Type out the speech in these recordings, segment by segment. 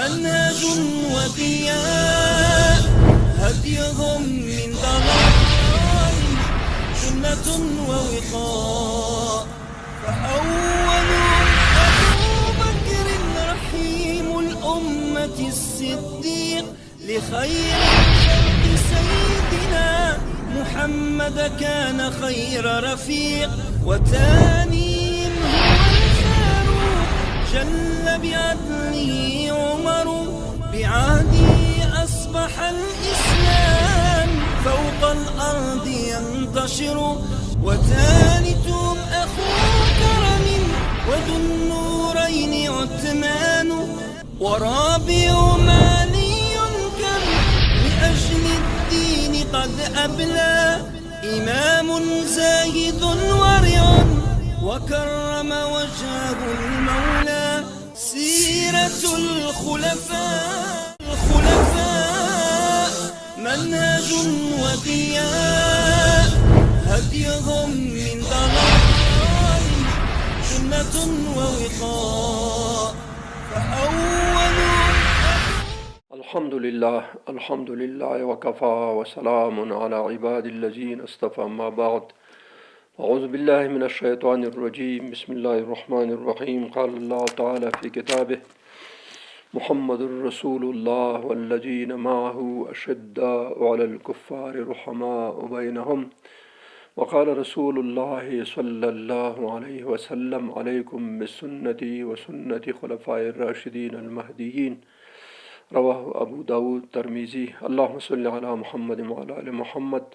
منهج وضياء، هديهم من ضلال سنة ووقاء. فأولهم أبو بكر رحيم الأمة الصديق، لخير الخلق سيدنا محمد كان خير رفيق. وثانيهم هو الفاروق جل بعدله عمر، بعهده أصبح الإسلام فوق الأرض ينتشر. وثالثهم أخو كرم وذو النورين عثمان، ورابعهم علي كم لأجل الدين قد أبلى، إمام زاهد ورع وكرم وجهه المولى. سيرة الخلفاء الخلفاء منهج وضياء، هديهم من ضلال سنة ووقاء. فأولهم الحمد لله، الحمد لله وكفى وسلام على عباد الذين اصطفى، ما بعد، أعوذ بالله من الشيطان الرجيم، بسم الله الرحمن الرحيم. قال الله تعالى في كتابه: محمد رسول الله والذين معه أشداء على الكفار رحماء بينهم. وقال رسول الله صلى الله عليه وسلم: عليكم بسنتي وسنة خلفاء الراشدين المهديين. رواه أبو داود، ترمذي. اللهم صل على محمد وعلى آل محمد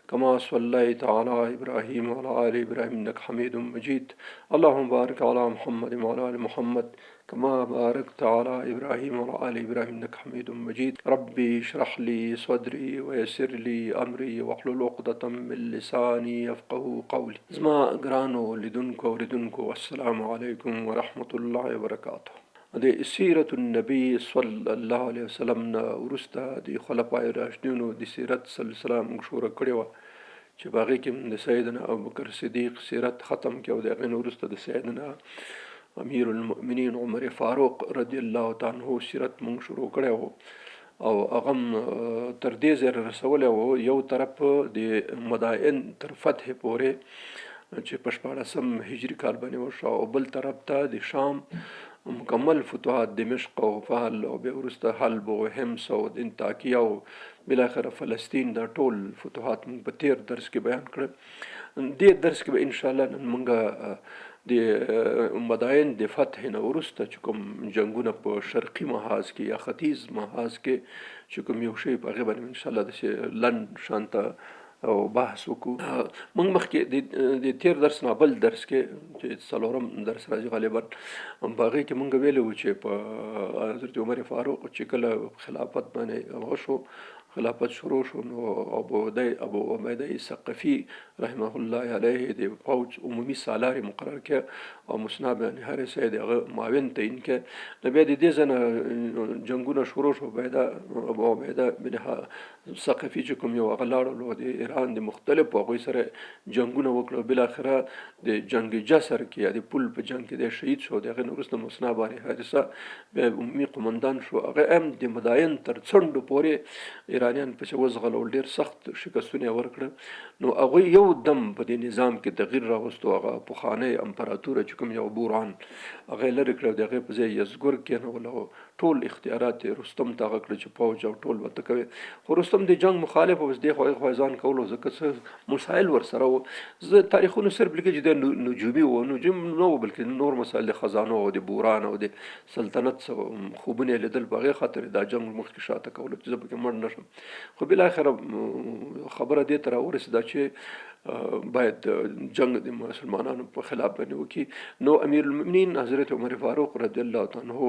كما صليت على إبراهيم وعلى آل إبراهيم إنك حميد مجيد. اللهم بارك على محمد وعلى آل محمد كما باركت على إبراهيم وعلى آل إبراهيم إنك حميد مجيد. ربي اشرح لي صدري ويسر لي أمري واحلل عقدة من لساني يفقه قولي. زما ګرانو لیدونکو، اوریدونکو، السلام علیکم ورحمة الله وبرکاته. د سیرت النبی صلی الله علیه وسلم نه وروسته د خلفای راشدینو د سیرت سلسله موږ شروع کړې وه، چې په هغې کې د سیدنا ابوبکر صدیق سیرت ختم کړ او د هغې نه وروسته د سیدنا امیر المؤمنین عمر فاروق رضی الله تعالی عنہ سیرت موږ شروع کړی و او هغه تر دې ځایه رسولی و، یو طرف د مدائن تر فتح پورې چې په 16 هجري کال باندې وشو او بل طرف ته د شام مکمل فتوحات، دمشق او فهل او بیا وروسته حلب او حمص او انطاکیه او بالاخره فلسطین، دا ټول فتوحات موږ په تیر درس کې بیان کړل. دې درس کې به ان شاء الله نن موږ د مدائن د فتح نه وروسته چې کوم جنگونه په شرقي محاذ کې یا ختیځ محاذ کې چې کوم یو شی، په هغې باندې ان شاء الله داسې لنډ شانته او بحث وکړو. موږ مخکې د تیر درس نه بل درس کې، چې څلورم درس راځي غالبا، په هغې کې موږ ویلي وو چې په حضرت عمر فاروق چې کله خلافت باندې وشو، خلافت شروع شو، نو ابو عبیده ثقفي رحمه الله علیه د فوج عمومي سالار مقرر کړ او مثنی بن حارثه د هغه معاون تعین کړ. نو بیا د دې ځای نه جنګونه شروع شو. ابو عبیده بن ثقفي چې کوم یو، هغه لاړل او د ایران د مختلفو هغوی سره جنګونه وکړل. بالاخره د جنګ جسر کې یا د پل په جنګ کې دی شهید شو. د هغې نه وروسته مثنی بن حارثه بیا عمومي قومندان شو. هغه هم د مداین تر څنډو پورې ایرانیان پسې وځغلول، ډېر سخت شکستونه یې ورکړل. نو هغوی یو دم په دې نظام کې تغییر راوستو. هغه پخوانی امپراتور چې کوم یو بوران، هغه یې لرې کړ، د هغې په ځای یزګرد کېنول او ټول اختیارات یې رستم ته هغه کړل چې فوج او ټول ورته کوي. خو رستم د جنګ مخالف و، بس دې خوا خوا ځان کولو، ځکه څه مسایل ورسره وو. زه تاریخونو صرف لیکي چې دی نجومي و. نجوم نه و، بلکې نور مسایل د خزانو او د بوران او د سلطنت څه خوبونه یې لیدل. په هغې خاطر دا جنګ مخکې شاته کولو چې زه پکې مړ نه شم. خو بالاخره خبره دې ته راورسېده چې باید جنګ د مسلمانانو په خلاف باندې وکړي. نو امیر المؤمنین حضرت عمر فاروق رضی الله تعالی عنہ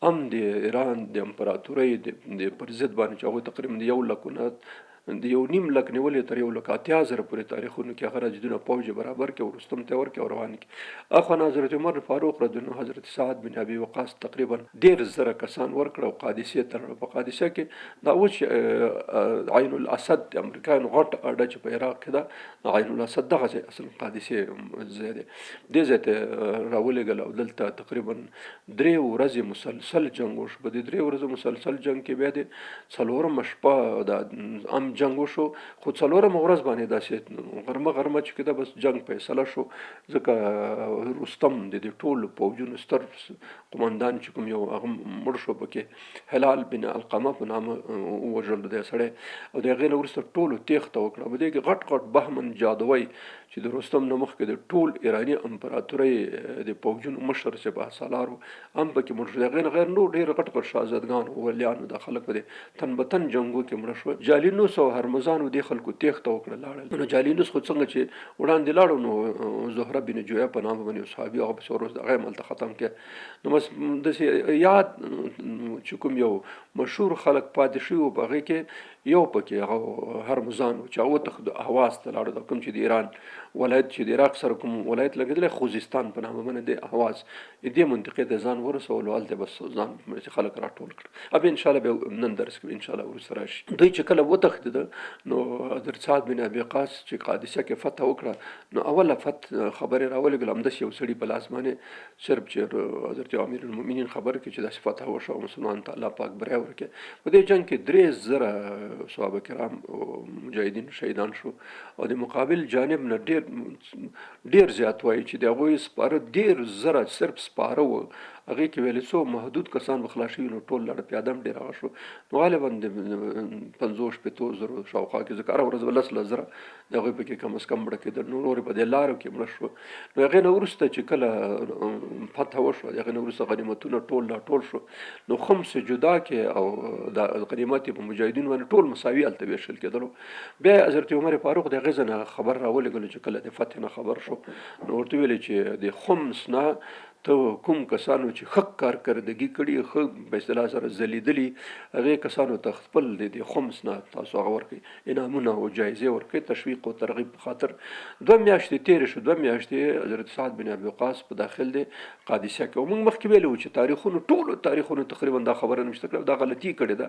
هم د ایران د امپراتورۍ د پر ضد باندې چې هغوی تقریبا د 1 لکو نه د یو نیم لک نیولې تر 1,80,000 پورې تاریخونو کې هغه راځي، دونه پوج یې برابر کړي او رستم ته یې ورکړي او روان کړي. اخوا نه حضرت عمر فاروق رضی الله عنه حضرت سعد بن ابي وقاص تقریبا 30,000 کسان ورکړه او قادسیې ته لاړل. په قادسیه کې دا اوس چې عین الاسد د امریکایانو غټه اډه چې په عراق کې ده، عین الاسد دغه ځای اصلا قادسیې ځای دی، دې ځای ته راولېږل او دلته تقریبا درې ورځې مسلسل جنګ وشو. په دې درې ورځې مسلسل جنګ کې بیا د څلورمه شپه دا ام جنګ وشو، خو څلورمه ورځ باندې داسې غرمه غرمه چې کېده بس جنګ فیصله شو، ځکه رستم د دې ټولو پوځونو ستر قومندان چې کوم یو هغه مړ شو، پکې هلال بن علقمه په نامه ووژل دی سړی، او د هغې نه وروسته ټولو تېښته وکړه. په دې کې غټ غټ بهمن جادوی چې د رستم نه مخکې د ټول ایراني امپراتورۍ د پوځونو مشر سپاه سالار و هم پکې مړ شو. د هغې نه غیر نور ډېر غټ غټ شاهزادګان او ولیان دا خلک په دې تن به تن جنګو کې مړه شول. جالینوس او هرمزان و دې خلکو تېښته وکړه لاړل. نو جالینوس خو څنګه چې وړاندې لاړو نو زهره بن جویه په نامه باندې یو صحابي هغه پسې ورغوست، هغه یې هم هلته ختم کړ. نو بس داسې یاد چې کوم یو مشهور خلک پاتې شوي وو په هغې کې یو پکې هغه هرمزان و چې هغه وتښتېد اهواز ته لاړو، دا کوم چې د ایران ولایت چې د عراق سره کوم ولایت لګېدلی خوزستان په نامه باندې د اهواز دې منطقې ته ځان ورسولو، هلته بس ځان چې خلک راټول کړ. بیا انشاءالله بیا نن درس کې انشاءالله وروسته راشي. دوی چې کله وتښتېده نو حضرت سعد بن ابي وقاص چې قادسیه کې فتح وکړه نو اوله فتح خبرې راولېږله همداسې یو سړي په لاس باندې، صرف چې حضرت امیر المؤمنین خبر کړي چې داسې فتح وشوه او مسلمان ته الله پاک بریا ورکړي. په دې جنګ کې 3000 صحابه کرام او مجاهدین شهیدان شو او د مقابل جانب نه ډېر ډېر زیات وایي چې د هغوی سپاره 30,000 صرف سپاره وو، هغې کې ویلې څو محدود کسان به خلاص شوي، نو ټول لاړه پیاده هم ډېر هغه شو. نو غالبا د 50-60 زرو شاوخوا کې، ځکه هره ورځ به لس لس زره د هغوی پکې کم از کم مړه کېدل، نو نور په دې لارو کې مړه شو. نو هغې نه وروسته چې کله فتح وشوه، د هغې نه وروسته غنیمتونه ټول راټول شو، نو خمس جدا کې او د غنیمت په مجاهدینو باندې ټول مساوي هلته ویشل کېدلو. بیا حضرت عمر فاروق د هغې ځای نه خبر راولېږلو چې کله د فتح نه خبر شو نو ورته ویلې چې د خمس نه ته کوم کسانو چې ښه کارکردګي کړي، ښه په اصطلاح سره ځلېدلي، هغې کسانو ته خپل د دې خمس نه تاسو هغه ورکړئ، انعامونه او جایزې ورکړئ تشویق او ترغیب په خاطر. دوه میاشتې تېرې شو، دوه میاشتې حضرت سعد بن ابي وقاص په داخل دی قادسیه کې. موږ مخکې ویلي وو چې تاریخونو ټولو تاریخونو تقریبا دا خبره نشته کړې، دا غلطي کړې ده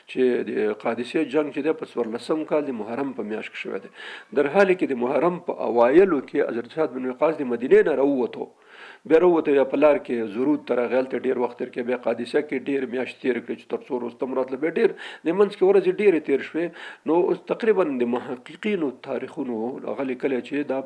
چې د قادسیه جنګ چې دی په 14 کال د محرم په میاشت کې شوی دی، در حال کې د محرم په اوایلو کې حضرت سعد بن وقاص د مدینې نه راووتو، بیا راووتو، بیا په لار کې زرود ته راغی، هلته ډېر وخت تېر کړ، بیا قادسیه کې ډېر میاشت تېرې کړې چې تر څو رستم راتله، بیا ډېر د منځ کې ورځې ډېرې تېر شوې. نو اوس تقریبا د محققینو تاریخونو هغه لیکلی چې دا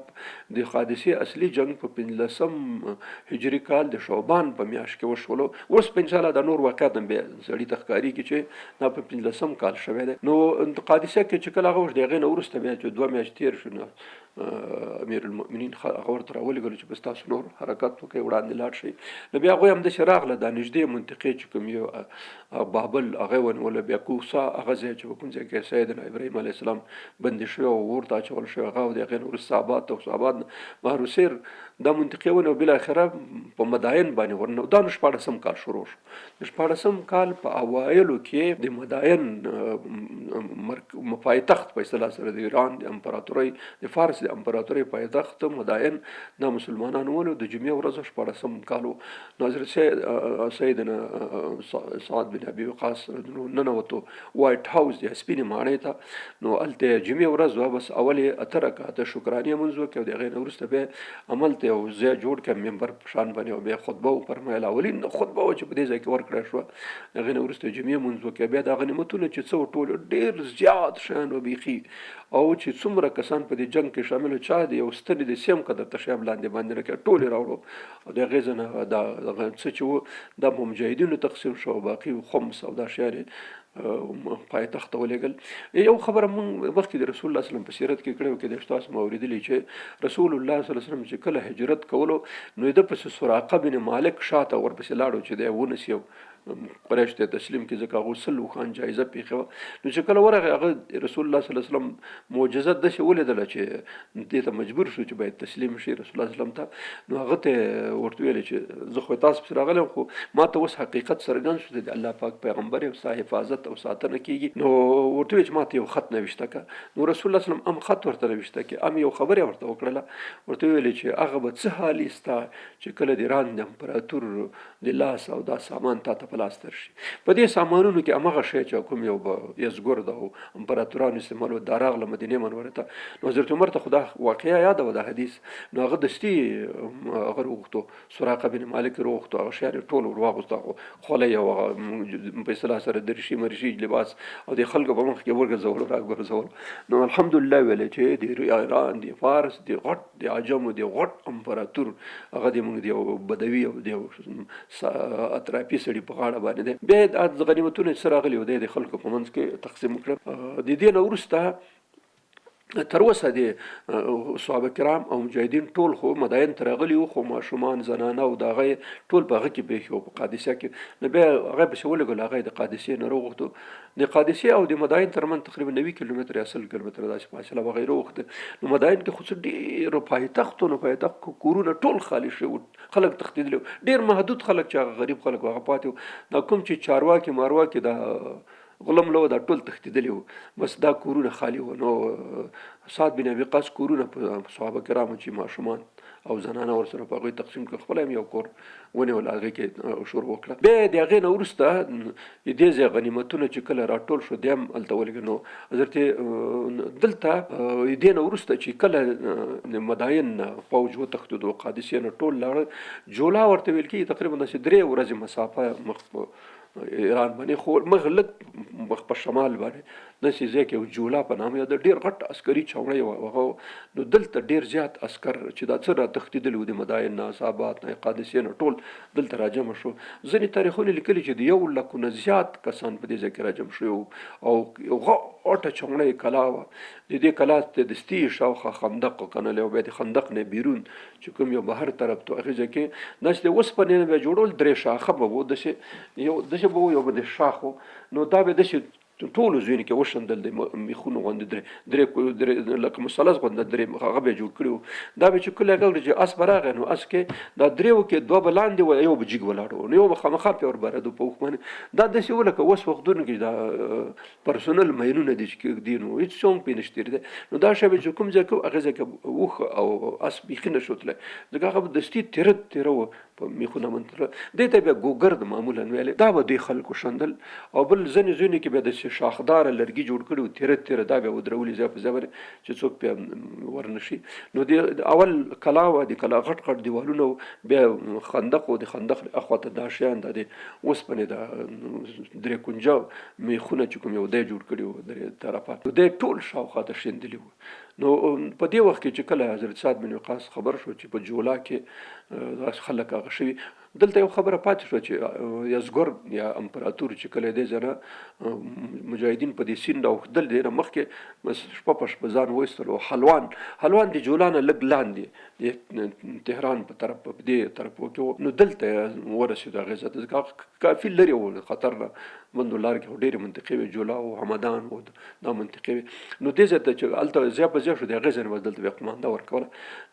د قادسیې اصلي جنګ په 15 هجري کال د شعبان په میاشت کې وشولو. اوس په انشاءالله دا نور واقعات هم بیا سړي ته ښکارېږي چې دا په 15 کال شوی دی. نو قادسیه کې چې کله هغه وشو، د هغې نه وروسته بیا چې دوه میاشتې تېر شو نو امیر المؤمنین هغه ورته راولېږلو چې بس تاسو نور حرکت وکړئ، وړاندې لاړ شئ. نو بیا هغوی همداسې راغله، دا نږدې منطقې چې کوم یو بابل هغه یې ونیوله، بیا کوسا هغه ځای چې په کوم ځای کې سیدنا ابراهیم علیه السلام بندي شوی او اور ته اچول شوی هغه، او د هغې نه وروسته آباد او آباد نه بهروسیر دا منطقې ونیوه، بالاخره په مداین باندې ورننوت. دا نو 16 کال شروع شو. د 16 کال په اوایلو کې د مداین پایتخت په اصطلاح سره د ایران د امپراتورۍ د فارس د امپراتورۍ پایتخت مداین دا مسلمانانو ولو د جمعې ورځ 16 کال و. نو حضرت سیدنا سعد بن ابي وقاص ننوتو وایټ هاوس د سپینې ماڼۍ ته، نو هلته جمعې ورځ وه، بس اول یې اته رکعته شکرانې لمونځ وکړ او د هغې نه وروسته بیا هملته یو ځای جوړ کړ منبر په شان باندې او بیا خطبه وفرمایله. اولین خطبه وه چې په دې ځای کې ورکړی شوه. د هغې نه وروسته جمعې لمونځ وکړ، بیا دا غنیمتونه چې څه وو ټول ډېر زیات شیان وو بیخي، او چې څومره کسان په دې جنګ کې شامل وو چا د یو ستنې د سیم قدر ته شی هم لاندې باندې نه کړ، ټول یې راوړو او د هغې ځای نه دا څه چې وو دا په مجاهدینو تقسیم شو او باقي خمس او دا شیان یې پایتخت ته ولېږل. یو خبره مونږ مخکې د رسول الله صلی الله علیه وسلم په سیرت کې کړې وه، کېدای شي تاسو مو اورېدلي چې رسول الله صلی الله علیه وسلم چې کله هجرت کولو نو د پسې سراقه بن مالک شاته ورپسې لاړو چې دی ونیسي او قریش ته تسلیم کړي، ځکه هغه 100 اوښان جایزه پېښې وه. نو چې کله ورغی هغه رسول الله صلی الله علیه وسلم معجزه داسې ولیدله چې دې ته مجبور شو چې باید تسلیم شي رسول الله صلی الله علیه وسلم ته. نو هغه ته ورته ویل چې زه خو تاسو پسې راغلی یم، خو ما ته اوس حقیقت څرګند شو چې د الله پاک پیغمبر یم، ستا حفاظت حفاظت او ساتنه کیږي. نو ورته ویل چې ماته یو خط نوشته که. نو رسول الله صلی الله علیه وسلم هم خط ورته نوشته کې، هم یو خبره ورته وکړله، ورته ویل چې هغه به څه حال ستا چې کله د ایران د امپراتور د لاس او دا سامان تا ته په لاس درشي. په دې سامانونو کې همغه شی چې کوم یو به یزګرد او امپراتورانو استعمالو دا راغله مدینې منورې ته. نو حضرت عمر ته خو دا واقعه یاده وه، دا حدیث. نو هغه دستي هغه روغوښتو، سراقه بن مالک روغوښتو، هغه شیان یې ټول ورواغوسته، هغه خولۍ او هغه په اصطلاح سره دریشي مرشي لباس او د خلکو په مخ کې ورګرځول راګرځول. نو الحمدلله ویلې چې د ایران د فارس د غټ د عجمو د غټ امپراتور هغه د موږ د یو بدوي او د یو اطرافي سړي په غاړه باندې دی. بیا یې دا غنیمتونه چې څه راغلي وو، دی د خلکو په منځ کې تقسیم کړل. د دې نه وروسته تر اوسه د صحابه کرام او مجاهدین ټول خو مداین ته راغلي وو، خو ماشومان، زنانه او د هغه ټول په هغه کې پرېښي وو، په قادسیه کې. نو بیا هغه پسې ولګول، هغه یې د قادسیې نه راوغوښتو. د قادسیې او د مداین ترمنځ تقریبا 90 کیلومتر یا 100 کیلومتر داسې فاصله وه، هغه یې راوغوښته. نو مداین کې خو څه ډېرو پایتختو، نو پایتخت کورونه ټول خالي شوي وو، خلک تښتېدلي وو، ډېر محدود خلک چې هغه غریب خلک وو هغه پاتې وو. دا کوم چې چارواکي مارواکي دا غلم لو دا ټول تښتېدلي وو، بس دا کورونه خالي وو. نو سعد بن ابي قاص کورونه په صحابه کرامو چې ماشومان او زنانه ورسره په هغوی تقسیم کړ، خپله هم یو کور ونیول، هغې کې شروع وکړه. بیا د هغې نه وروسته د دې ځای غنیمتونه چې کله راټول شو، دی هم هلته ولېږه. نو حضرت دلته د دې نه وروسته چې کله د مداین نه فوج وتښتېدو، قادسیې نه ټول لاړل، جولا ورته ویل کېږي، تقریبا داسې 3 ورځې مسافه مخ په ایران باندې، خو مخ لږ مخ په شمال باندې داسې ځای کې یو جولا په نامه یاد ډېر غټ عسکري چوڼۍ وه هغه. نو دلته ډېر زیات عسکر چې دا څه را تښتېدلي وو د مداین نه، سابات نه، قادسیې نه، ټول دلته راجمع شو. ځینې تاریخونه لیکلي چې د 1 لکو نه زیات کسان په دې ځای کې راجمع شوي وو او یو غټه چوڼۍ کلا وه. د دې کلا ته دستي شاوخوا خندق وکنلی او بیا د خندق نه بیرون چې کوم یو بهر طرف ته هغې ځای کې داسې د اوسپنې نه بیا جوړول، 3 شاخه به وو، داسې یو داسې به وو، یو به د شاخ و. نو دا به داسې ټولو ځایونو کې وشندل، د میخونو غوندې درې درې درې لکه مثلث غوندې درې هغه به یې جوړ کړي وو. دا به چې کله هغه چې اس به راغی، نو اس کې دا درېو کې 2 به لاندې وه، یو به جګ ولاړ و، نو یو به خامخا پرې وربرېدو په اوښ باندې. دا داسې و لکه اوس وختونو کې دا پرسونل ماینونه دي چې کېږدي، نو هېڅ څه هم پرې نشي تېرېدی. نو دا شی به چې کوم ځای کې و هغه ځای کې اوښ او اس بیخي نه شو تللی، ځکه هغه به دستي تېره تېره و په میخونه باندې تلل. دې ته بیا ګوګرد معمولا ویلې، دا به دوی خلکو شندل. او بل ځینې ځایونو کې بیا داسې شاخداره لرګي جوړ کړي وو، تېره تېره دا بیا ودرولي ځای په ځای باندې چې څوک بیا ورنه شي. نو د اول کلا وه، د کلا غټ غټ دیوالونه وو، بیا خندق و، د خندق اخوا ته دا شیان دا د اوسپنې دا 3 کنجه میخونه چې کوم یو دی جوړ کړي وو درې طرفه، نو دی ټول شاوخوا ته شیندلي وو. نو په دې وخت کې چې کله حضرت سعد بن وقاص خبر شو چې په جولا کې داسې خلک هغه شوي، دلته یو خبره پاتې شوه چې یزګر یا امپراتور چې کله دې ځای نه مجاهدین په دې سیند اوښتل، دې نه مخکې بس شپه په شپه ځان وایستلو. حلوان د جولا نه لږ لاندې د تهران په طرف په دې طرفو کې و، نو دلته ورسېدو هغې ځای ته، ځکه هغه کافي لرې و خطر نه. بندو لار کې خو ډېرې منطقې وې، جولا و، همدان و، دا منطقې وې. نو دې ځای ته چې هلته ځای په ځای شو، د هغې ځای نه بس دلته بیا قومانده ورکوله.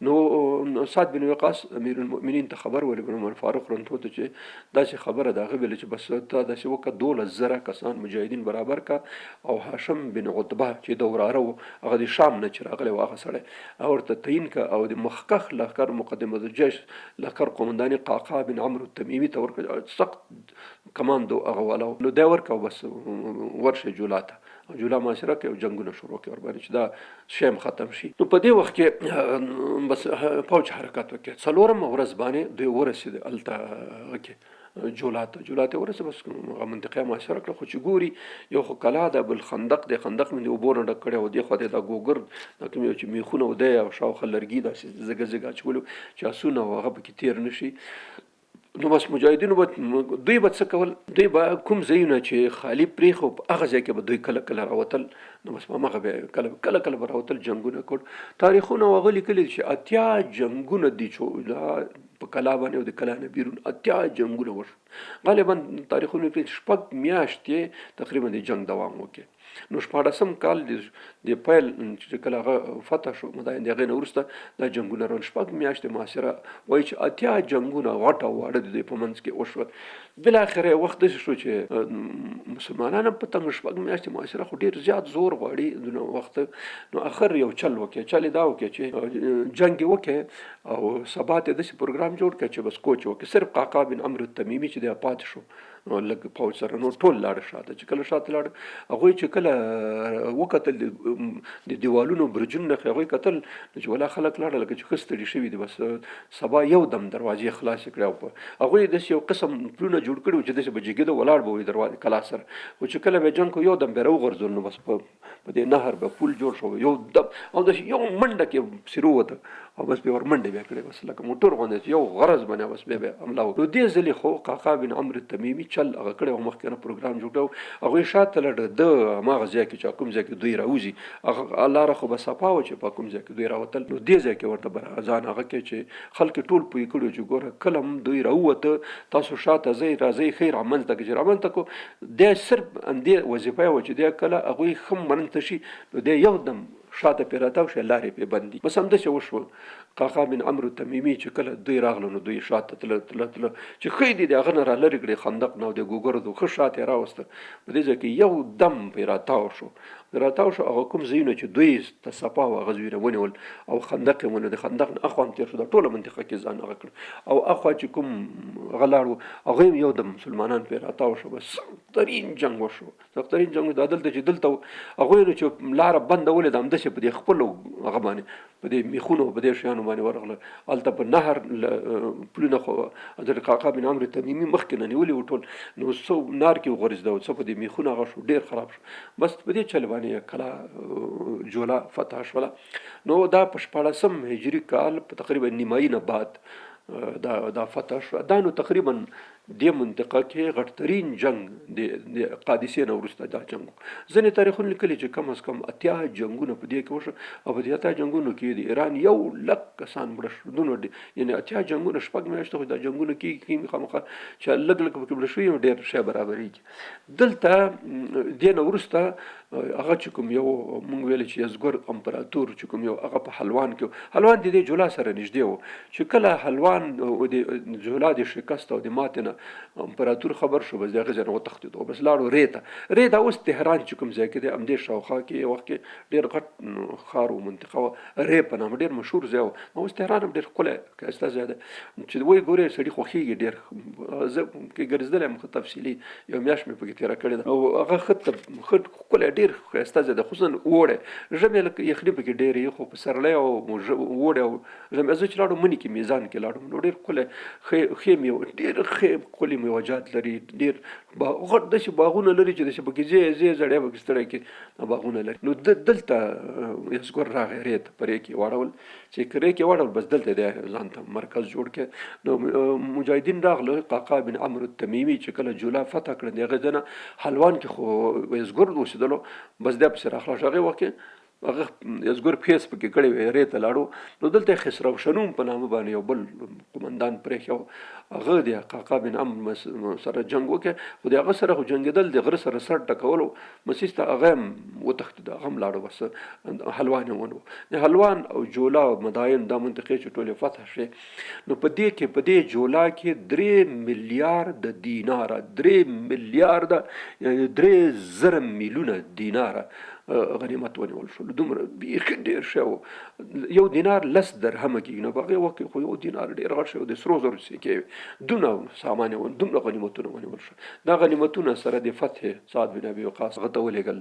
نو سعد بن وقاص امیر المؤمنین ته خبر ولېږه، عمر فاروق رنتو ته چې داسې خبره ده. هغه ویل چې بس ته داسې وکړه، 12,000 کسان مجاهدین برابر که او هاشم بن عتبه چې د وراره و، هغه د شام نه چې راغلی و هغه سړی هغه ورته تعین که او د مخکښ لښکر مقدمه الجیش لښکر قومنداني قعقاع بن عمرو التمیمي ته ورکړه، سخت کماندو هغه والا و. نو دی ورکړه او بس ورشئ جولا ته، او جولا محاصره کړئ او جنګونه شروع کړئ ورباندې چې دا شی هم ختم شي. نو په دې وخت کې بس فوج حرکت وکړ. څلورمه ورځ باندې دوی ورسېد هلته هغه کې جولا ته، جولا ته ورسېد، بس هغه منطقه محاصره کړه. خو چې ګوري یو خو کلا ده، بل خندق دی، خندق مې د اوبو نه ډک کړی او دې خوا ته دا ګوګرد دا کوم یو چې میخونه و دی او شاوخوا لرګي داسې زګه زګه اچولي چې اسونه او هغه پکې تېر نه شي. نو بس مجاهدینو به دوی به څه کول، دوی به کوم ځایونه چې خالي پرېښو په هغه ځای کې به دوی کله کله راوتل. نو بس په هماغه به کله کله کله به راوتل، جنګونه کول. تاریخونه هغه لیکلي چې 80 جنګونه دي چې دا په کلا باندې او د کلا نه بیرون 80 جنګونه وشو. غالبا تاریخونه لیکلي چې 6 میاشتې تقریبا د جنګ دوام وکړي. نو شپاړسم کال د پیل چې کله هغه فتح شو مداین، د هغې نه وروسته دا جنګونه روان، 6 میاشتې محاصره، وایي چې 80 جنګونه غټ او واړه د دوی په منځ کې وشول. بالاخره وخت داسې شو چې مسلمانان هم په تنګ، 6 میاشتې محاصره خو ډېر زیات زور غواړي دونه وخت. نو اخر یو چل وکړي، چل یې دا وکړي چې جنګ یې وکړي او سبا ته داسې پروګرام جوړ کړي چې بس کوچ وکړي. صرف قعقاع بن عمرو التمیمي چې دی پاتې شو لږ پوځ سره، نو ټول لاړ شاته. چې کله شاته لاړ، هغوی چې کله وکتل د دیوالونو برجونه، هغوی کتل چې ولا خلک لاړل لکه چې ښه ستړي شوي دي، بس سبا یو دم دروازې خلاصې کړې. او هغوی داسې یو قسم پلونه جوړ کړي وو چې داسې به جګېده ولاړ به وي دروازې کلا سره، خو چې کله به جنګ کو یو دم به راوغورځول، نو بس په دې نهر به پول جوړ شو، یو دم او داسې یو منډه کې پسې ورووته او بس به ورمنډې بیا کړې، بس لکه موټر غوندې چې یو غرض باندې بس بیا به حمله وکړه. نو دې ځلې خو قعقاع بن عمرو التمیمي چل هغه کړی او مخکې نه پروګرام جوړ کړی و. هغوی شاته لاړ، ده هماغه ځای کې چې کوم ځای کې دوی راوځي هغه لاره خو به صفا وه چې په کوم ځای کې دوی راوتل، نو دې ځای کې ورته به ځان هغه کې چې خلک یې ټول پوه کړي چې ګوره کله هم دوی راووته تاسو شاته ځئ راځئ ښئ رامنځته کړئ. چې رامنځته کړو دی صرف همدې وظیفه یې وه چې دی کله هغوی ښه منځته شي نو دی یو دم شاته پرې راتاو شي، لارې پرې بندي. بس همداسې وشول. قعقاع بن عمرو تمیمي چې کله دوی راغله نو دوی شاته تله تله تله چې ښه دي د هغه نه را لرې کړې خندق نه او د ګوګردو ښه شاته یې راوسته، په دې ځای کې یو دم پرې راتاو شو، راتاو شو. هغه کوم ځایونه چې دوی ته صفا وه هغه ځایونه ونیول او خندق یې ونیول. د خندق نه اخوا هم تېر شو، دا ټوله منطقه کې ځان هغه کړ او اخوا چې کوم هغه لاړ و هغه هم یو دم مسلمانان پرې راتاو شو. بس سخترین جنګ وشو، سخترین جنګ. دا دلته چې دلته هغوی نو چې لاره بنده ولیده همداسې په دې خپلو هغه باندې په دې میخونو په دې شیانو باندې ورغله. هلته په نهر پلونه خو حضرت قعقاع بن عمرو تمیمي مخکې نه نیولي وو ټول، نو څه نار کې وغورځېده او څه په دې میخونه هغه شو، ډېر خراب شو. بس په دې چل باندې کلا جوله فتح شوله. نو دا په 16 هجري کال په تقریبا نیمایي نه بعد دا فتح شوه. دا نو تقریبا دې منطقه کې غټترین جنگ د قادسیې نه وروسته دا جنګ و. ځینې تاریخونه لیکلي چې کم از کم 80 جنګونه په دې کې وشول او په دې 80 جنګونو کې د ایران 1 لک کسان مړه شول. دونه یعنې 80 جنګونه 6 میاشتې خو دا جنګونه کېږي خامخا چې لږ لږ پکې مړه شوي ډېر شی برابرېږي. دلته دې نه وروسته هغه چې کوم یو مونږ ویل چې یزګر امپراتور چې کوم یو هغه په حلوان کې، حلوان د دې جولا سره نږدې و، چې کله حلوان د جولا د شکست او د ماتې نه امپراتور خبر شو، بس د هغه ځای نه وتښتېدو، بس لاړو ری ته. ری دا اوس تهران چې کوم ځای کې دی همدې شاوخوا کې یو وخت کې ډېر غټ ښار و منطقه وه، ری په نامه ډېر مشهور ځای و. اوس تهران هم ډېر ښکلی ښایسته ځای دی چې وایي ګورې سړي خوښېږي ډېر. زه کې ګرځېدلی یم ښه تفصیلي یو میاشت مې پکې تېره کړې ده او هغه ښه ښه ښکلی ډېر ښایسته ځای دی، خصوصا اوړی ژمی لکه یخني پکې ډېرې وي، خو پسرلی او اوړی او ژمی زه چې لاړم مني کې میزان کې لاړم نو ډېر ښکلی ښې میوه ډېر ښې ښکلې میوهجات لري، ډېر غټ داسې باغونه لري چې داسې پکې ځې ځې زړی پکې ستړی کې باغونه لري. نو دلته یزګر راغی ری ته په ری کې واړول، چې کرې کې واړول بس دلته دی ځان ته مرکز جوړ کړ. نو مجاهدین راغله، قعقاع بن عمرو التمیمي چې کله جولا فتح کړه د هغې ځای نه حلوان کې خو یزګر اوسېدلو، بس دی پسې راخلاص شو. هغې وخت کې هغه یزګر پښې سپکې کړې وې، ری ته لاړو. نو دلته یې خسرو شنوم په نامه باندې یو بل قومندان پرېښی و، هغه د قعقاع بن عمرو سره جنګ وکړ، خو د هغه سره خو جنګېدل د غره سره سر ټکولو مسیح ته هغه هم وتښتېده، هغه هم لاړو، بس حلوان یې ونیو. د حلوان او جولا او مداین دا منطقې چې ټولې فتح شوې، نو په دې کې په دې جولا کې 3 میلیارد دیناره، 3 میلیارد یعنې 3000 میلیونه دیناره غنیمت ونیول شول. دومره بیخي ډېر شی و. یو دینار 10 درهمه کېږي، نو په هغې وخت کې خو یو دینار ډېر غټ شی و، د سرو زرو سکې وې. دونه سامان یې دومره غنیمتونه ونیول شول. دا غنیمتونه سره د فتح سعد بن ابي وقاص هغه ته ولېږل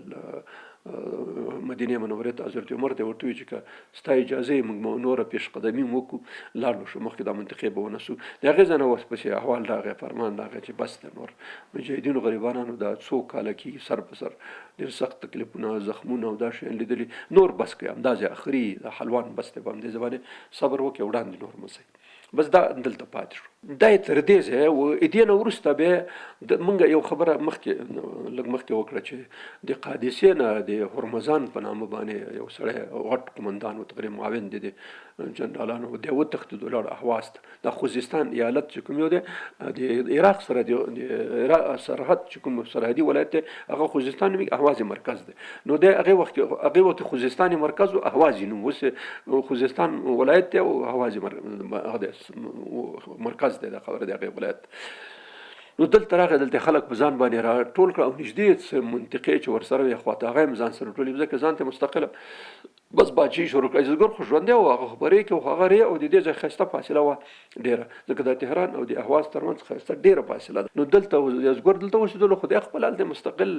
مدینې منورې ته. حضرت عمر ته ورته وویل چې که ستا اجازه یې موږ نوره پیش قدمي هم وکړو لاړ به شو، مخکې دا منطقې به ونه سو. د هغې ځای نه اوس پسې احوال راغی، فرمان راغی چې بس دی نور مجاهدینو غریبانانو دا څو کاله کېږي سر په سر ډېر سخت تکلیفونه زخمونه او دا شیان لیدلي، نور بس کړئ، همدا ځای اخري دا حلوان بس دی، په همدې ځای باندې صبر وکړئ، وړاندې نور مه ځئ. بس دا دلته پاتې شو. دا یې تر دې ځایه و. دې نه وروسته بیا د مونږ یو خبره مخکې لږ مخکې وکړه چې د قادسیې نه د هرمزان په نامه باندې یو سړی غټ قومندان و، تقریبا معاون دی د جنرالانو، دی وتښتېدو لاړ اهواز ته. د خوزستان ایالت چې کوم یو دی د عراق سره د عراق سرحد چې کوم سرحدي ولایت دی هغه خوزستان نومېږي، اهواز مرکز دی. نو دی هغې وخت کې هغې وخت خوزستان مرکز و، اهواز یې نوم، اوس خوزستان ولایت دی او اهواز هغه دی مرکز دی، دا خبره دی هغې ولایت. نو دلته راغی، دلته خلک په ځان باندې را ټول کړه او نږدې څه منطقې چې ورسره وې خواته هغه یې هم ځان سره ټولې، ځکه ځان ته مستقله بس باچي شروع کړه. عزیزګر خو ژوندی و، هغه خو په ری کې و، خو هغه ری او د دې ځای ښایسته فاصله وه ډېره، ځکه د تهران او د اهواز ترمنځ ښایسته ډېره فاصله ده. نو دلته عزیزګر دلته اوسېدلو، خو دی خپله هلته مستقل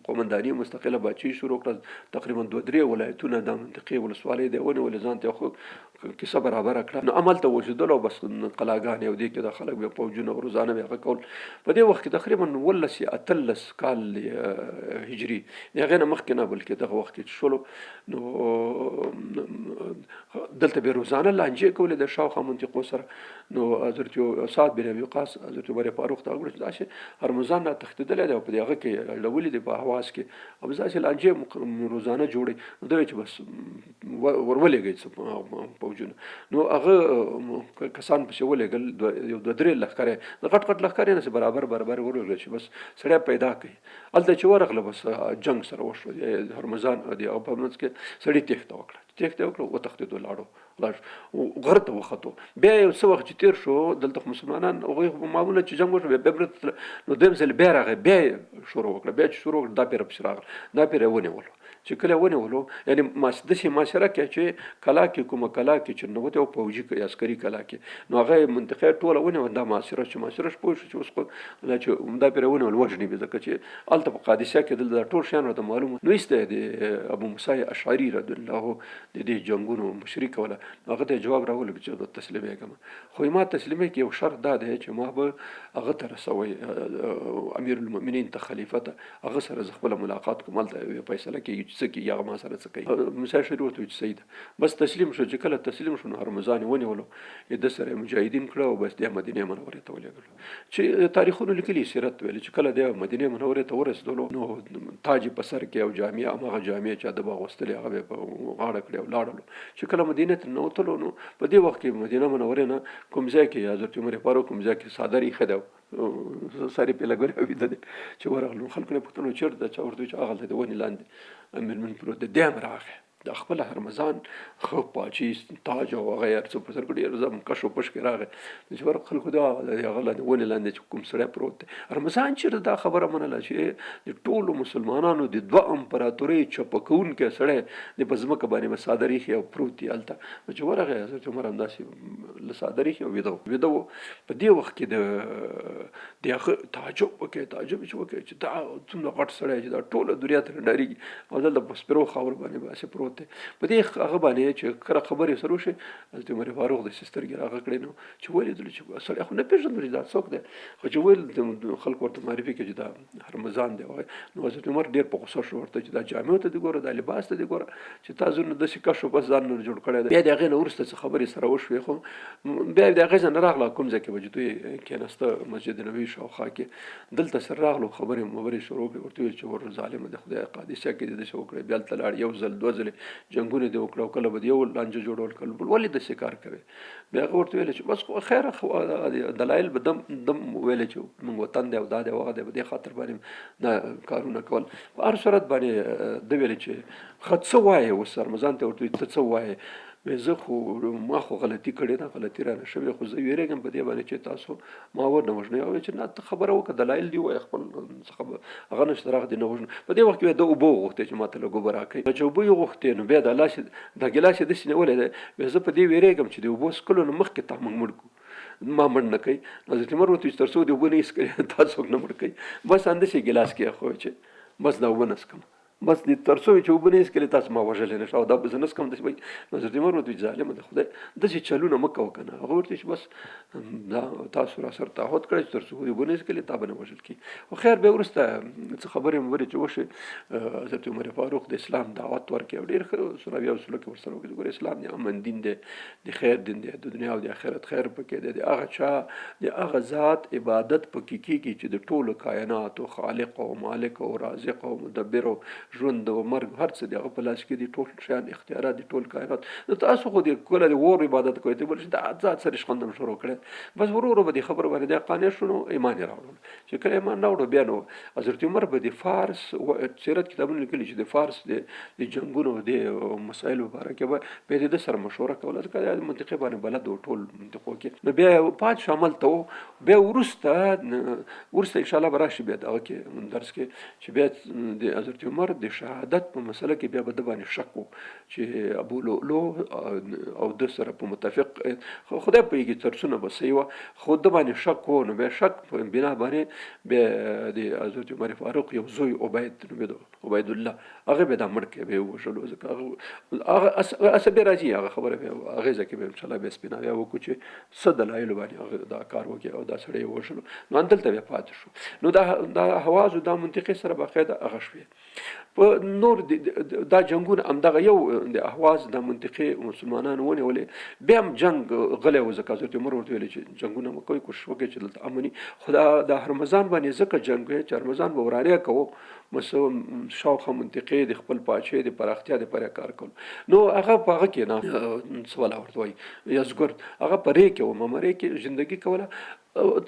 قومنداني مستقله باچي شروع کړه. تقریبا دوه درې ولایتونه دا منطقې ولسوالۍ دی ونیولې، ځان ته یې ښه کیسه برابره کړه. نو هملته اوسېدلو او بس قلاګانې او دې کې د خلک بیا پوځونه او روزانه بیا هغه کول. په دې وخت کې تقریبا 19 یا 18 کال هجري، د هغې نه مخکې نه بلکې دغه وخت کې چې شولو، نو دلته به روزانه لانجې کولې د شاوخوا منطقو سره. نو حضرت سعد بن ابي وقاص حضرت عمر فاروق ته وګوره چې داسې هرمزان را تښتېدلی دی او په دې هغه کې اړولي دی په اهواز کې، او داسې لانجې روزانه جوړې. نو دی چې بس ورولېږئ څه پوځونه. نو هغه کسان پسې ولېږل، یو دوه درې لښکرې، د غټ غټ لښکرې نه برابر برابر ورولېږل چې بس سړی پیدا کړي. هلته چې ورغله بس جنګ سره وشو، د هرمزان د هغه په منځ کې سړي تېښته وکړه، تېښته یې وکړه، وتښتېدو، لاړو لاړ غره ته وختو. بیا یو څه وخت چې تېر شو، دلته خو مسلمانان هغوی خو معمولا چې جنګ وشو بیا بېرته تلل. نو دویم ځل بیا راغی، بیا یې شروع وکړه، بیا چې شروع وکړه دا پېره پسې راغله، دا پېره یې ونیولو. چې کله ونیولو یعنی داسې معاشره کې چې کلا کې کومه کلا کې چې ننوتی او پوځي عسکري کلا کې، نو هغه یې منطقه ټوله ونیوه. دا معاشره چې معاشره شو پوه شو چې اوس خو دا چې دا پرې ونیول وژني به، ځکه چې هلته په قادسیه کې دلته دا ټول شیان ورته معلوم. نو ایسته د ابو موسی اشعري رضی الله د دې جنګونو مشري کوله. نو هغه ته جواب راولېږه چې زه تسلیمېږم، خو ما تسلیمۍ کې یو شرط دا دی چې ما به هغه ته رسوئ، امیر المؤمنین ته، خلیفه ته، هغه سره زه خپله ملاقات کوم، هلته یو فیصله کېږي چې څه کېږي، هغه ما سره څه کوي. موسی شریف ورته وویل چې صحیح ده، بس تسلیم شو. چې کله تسلیم شو نو هرمزان یې ونیولو، یې ده سره یې مجاهدین کړه او بس دی مدینې منورې ته ولېږلو. چې تاریخونو لیکلي سیرت ویلي چې کله دی مدینې منورې ته ورسېدلو نو تاج یې په سر کې او جامې هماغه جامې چې ده به اغوستلې هغه به یې په غاړه کړې او لاړلو. چې کله مدینې ته ننوتلو نو په دې وخت کې مدینه منورې نه کوم ځای کې حضرت عمر فاروق کوم ځای کې څادر ایښی دی، سر یې پرې لګولی او ویده دی. چې ورغلو خلکو نه پوښتنه چېرته ده، چا ورته وویل چې هغلته د ونې لاندې امیرمن پروت دی. دی هم راغی، د خپل هرمزان ښه پاچي تاج او هغه یې هر څه په سر کړي، ډېر زم کش او پش کې راغی. چې ورغ خلکو دا هغه لاندې ونې لاندې چې کوم سړی پروت دی، هرمزان چېرته دا خبره منله چې د ټولو مسلمانانو د دوه امپراتورۍ چپه کوونکی سړی د په ځمکه باندې به څادر ایښی او پروت دی هلته. نو چې ورغی حضرت عمر همداسې له څادر ایښی او ویده و، ویده و. په دې وخت کې د د هغه تعجب وکړي، تعجب چې وکړي چې دا څومره غټ سړی چې دا ټوله دنیا ترې ډارېږي او دلته په سپرو خاورو باندې به هسې پروت دی. په دې هغه باندې چې کله خبرې سره وشي حضرت عمر فاروق داسې سترګې راغه کړې، نو چې ولیدلو چې سړی خو نه پېژندل چې دا څوک دی، خو چې ویل خلکو ورته معرفي کړي چې دا هرمزان دی. نو حضرت عمر ډېر په غوسه شو ورته چې دا جامو ته دې ګوره، دا لباس ته دې ګوره چې تا زونه داسې کش او پس ځان نه جوړ کړی دی. بیا د هغې نه وروسته څه خبرې سره وشوې، خو بیا د هغې ځای نه راغله کوم ځای کې به چې دوی کېناسته مسجد نبوي شاوخوا کې، دلته سره راغلو خبرې مبرې شروع کړې. ورته ویل چې ور ظالمه د خدای قادسیه کې دې داسې وکړې، بیا هلته لاړ یو ځل دوه ځلې جنګونه دې وکړه او کله به دې یو لانجه جوړول کله بل، ولې داسې کار کوې؟ بیا هغه ورته ویل چې بس خو خیر، خو دلایل به دم دم ویل چې موږ وطن دی او دا دی او هغه دی، په دې خاطر باندې دا کارونه کول. په هر صورت باندې ده ویل چې ښه څه وایې اوس رمضان ته ورته وایي ته څه وایې؟ وایي زه خو ما خو غلطي کړې ده، غلطي رانه شوې، خو زه ویرېږم په دې باندې چې تاسو ما ونه وژنئ. او چې نه ته خبره وکړه، دلایل دې ووایه خپل څه خبره هغه نشته راغ دې نه وژنو. په دې وخت کې ده اوبه وغوښتې چې ما ته لږ اوبه راکړئ. چې اوبه یې وغوښتې نو بیا د لاس دا ګیلاس یې داسې نیولی دی، وایي زه په دې ویرېږم چې د اوبو څښلو نه مخکې تا موږ مړ کړو، ما مړ نه کوي. حضرت عمر ورته وویل چې تر څو دې اوبه نه وي څښلې تا څوک نه مړ کوي. بس همداسې ګیلاس کېښود چې بس دا اوبه نه څښم. بس دې تر څو چې اوبه نه یې څکلې تاسو ما وژلی نه شئ او دا به زه نه څکم. داسې وایي. نو حضرت عمر ورته وایي ظالمه د خدای داسې چلونه مه کوه که نه. هغه ورته چې بس دا تاسو را سره تعهد کړی چې تر څو اوبه نه یې څکلې تا به نه وژل کېږي. خو خیر بیا وروسته څه خبرې مبرې چې وشوې، حضرت عمر فاروق د اسلام دعوت ورکړي او ډېر ښه سره بیا سلوک یې ورسره وکړي. ګوره اسلام د امن دین دی، د خیر دین دی، د دنیا او د آخرت خیر پکې دی، د هغه چا د هغه ذات عبادت پکې کېږي چې د ټولو کایناتو خالق او مالک او رازق او مدبر او ژوند او مرګ هر څه د هغه په لاس کې دي، ټول شیان اختیارات دي، ټول کاینات. نو تاسو خو د کله د اور عبادت کوئ، ته بل شي دا ذات سره شخندم شروع کړی. بس ورو ورو به دې خبرو باندې دی قانع شو، نو ایمان یې راوړل. چې کله ایمان راوړو بیا نو حضرت عمر به د فارس سیرت کتابونو لیکلي چې د فارس د جنګونو د مسایلو باره کې به بیا د ده سره مشوره کوله، ځکه د منطقې باندې بلد و ټول منطقو کې. نو بیا پات شو هملته و. بیا وروسته وروسته انشاءالله به راشي بیا دغه کې درس کې چې بیا د حضرت عمر د شهادت په مسله کې بیا به ده باندې شک و چې ابو لؤلؤ او ده سره په متفق خدای پوهېږي تر څونه به صحیح وه، خو ده باندې شک و. نو بیا شک په بنا باندې بیا د حضرت عمر فاروق یو زوی عبید نومېده، عبید الله، هغه بیا دا مړ کړ، بیا یې ووژلو. ځکه هغه هسې بیا راځي هغه خبره بیا هغې ځای کې بیا انشاءالله بیا سپیناوی وکړو چې څه دلایلو باندې هغه دا کار وکړي او دا سړی یې ووژلو. نو همدلته بیا پاتې شو. نو دا حوازو دا منطقې سره باقاعده هغه شوې. په نور دا جنگونه همدغه یو د اهواز د منطقې مسلمانانو ونیولې. بیا هم جنگ غلی و، ځکه حضرت عمر ورته ویلي چې جنګونه مه کوئ، کوشش وکړئ چې دلته امن وي. خو دا د هرمزان باندې ځکه جنګ وی چې هرمزان به ورانی کوو، شاوخوا منطقې د خپل پاچهۍ د پراختیا دپاره کار کولو. نو هغه په هغه کې نه څه ولا ورته وایي یزګرد، هغه په ری کې و، ممرې کې زندګي کوله.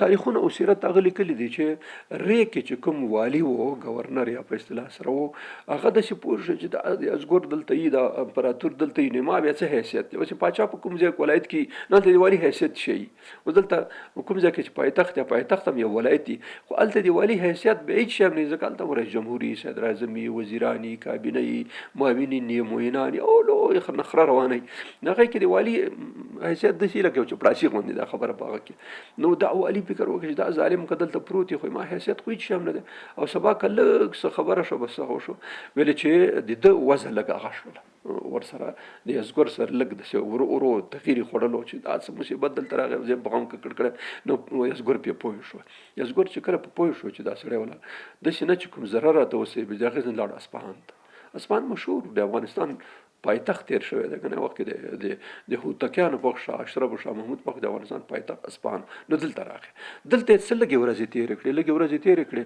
تاریخونه او سیرت هغه لیکلي دي چې ری کې چې کوم والي و، گورنر یا په اصطلاح سره و، هغه داسې پوه شو چې دا ازګور دلته یي، دا امپراتور دلته یي، نو ما بیا څه حیثیت دی؟ اوس پاچا په کوم ځای ولایت کې نو هلته د والي حیثیت شي. اوس دلته کوم ځای کې چې پایتخت یا پایتخت هم یو ولایت دی، خو هلته د والي حیثیت به هیڅ شی هم نه، ځکه هلته هم رئیس جمهور یي، صدراعظم یي، وزیران یي، کابینه یي، معاونین یي، معینان یي او لوی نخره روانه یي. هغه کې د والي حیثیت داسې لکه یو چپړاسي غوندې دا خبره په هغه کې. نو دا والي فکر وکړ چې دا ظالم که دلته پروت وي خو ما حیثیت خو هیڅ شی هم نه دی، او سبا که لږ څه خبره شوه بس هغه وشو. ویل چې د ده وضع لږ هغه شوله ورسره د یزګر سره لږ داسې ورو ورو تغیر یې خوړلو چې دا څه مصیبت دلته راغی، زه یې په غم ککړ کړی. نو یزګر پرې پوه شو. یزګر چې کله په پوه شو چې دا سړی ولا داسې نه چې کوم ضرر راته وسي، بیا د هغې ځای لاړ اصفهان ته. اصفهان مشهور د افغانستان پایتخت تیر شوی دی کنه، وخت کې د د هوتکیانو په شاه اشرف او شاه محمود په وخت د افغانستان پایتخت اصفهان. نو دلته راغی، دلته یې څه لږې ورځې تېرې کړې، لږې ورځې تېرې کړې،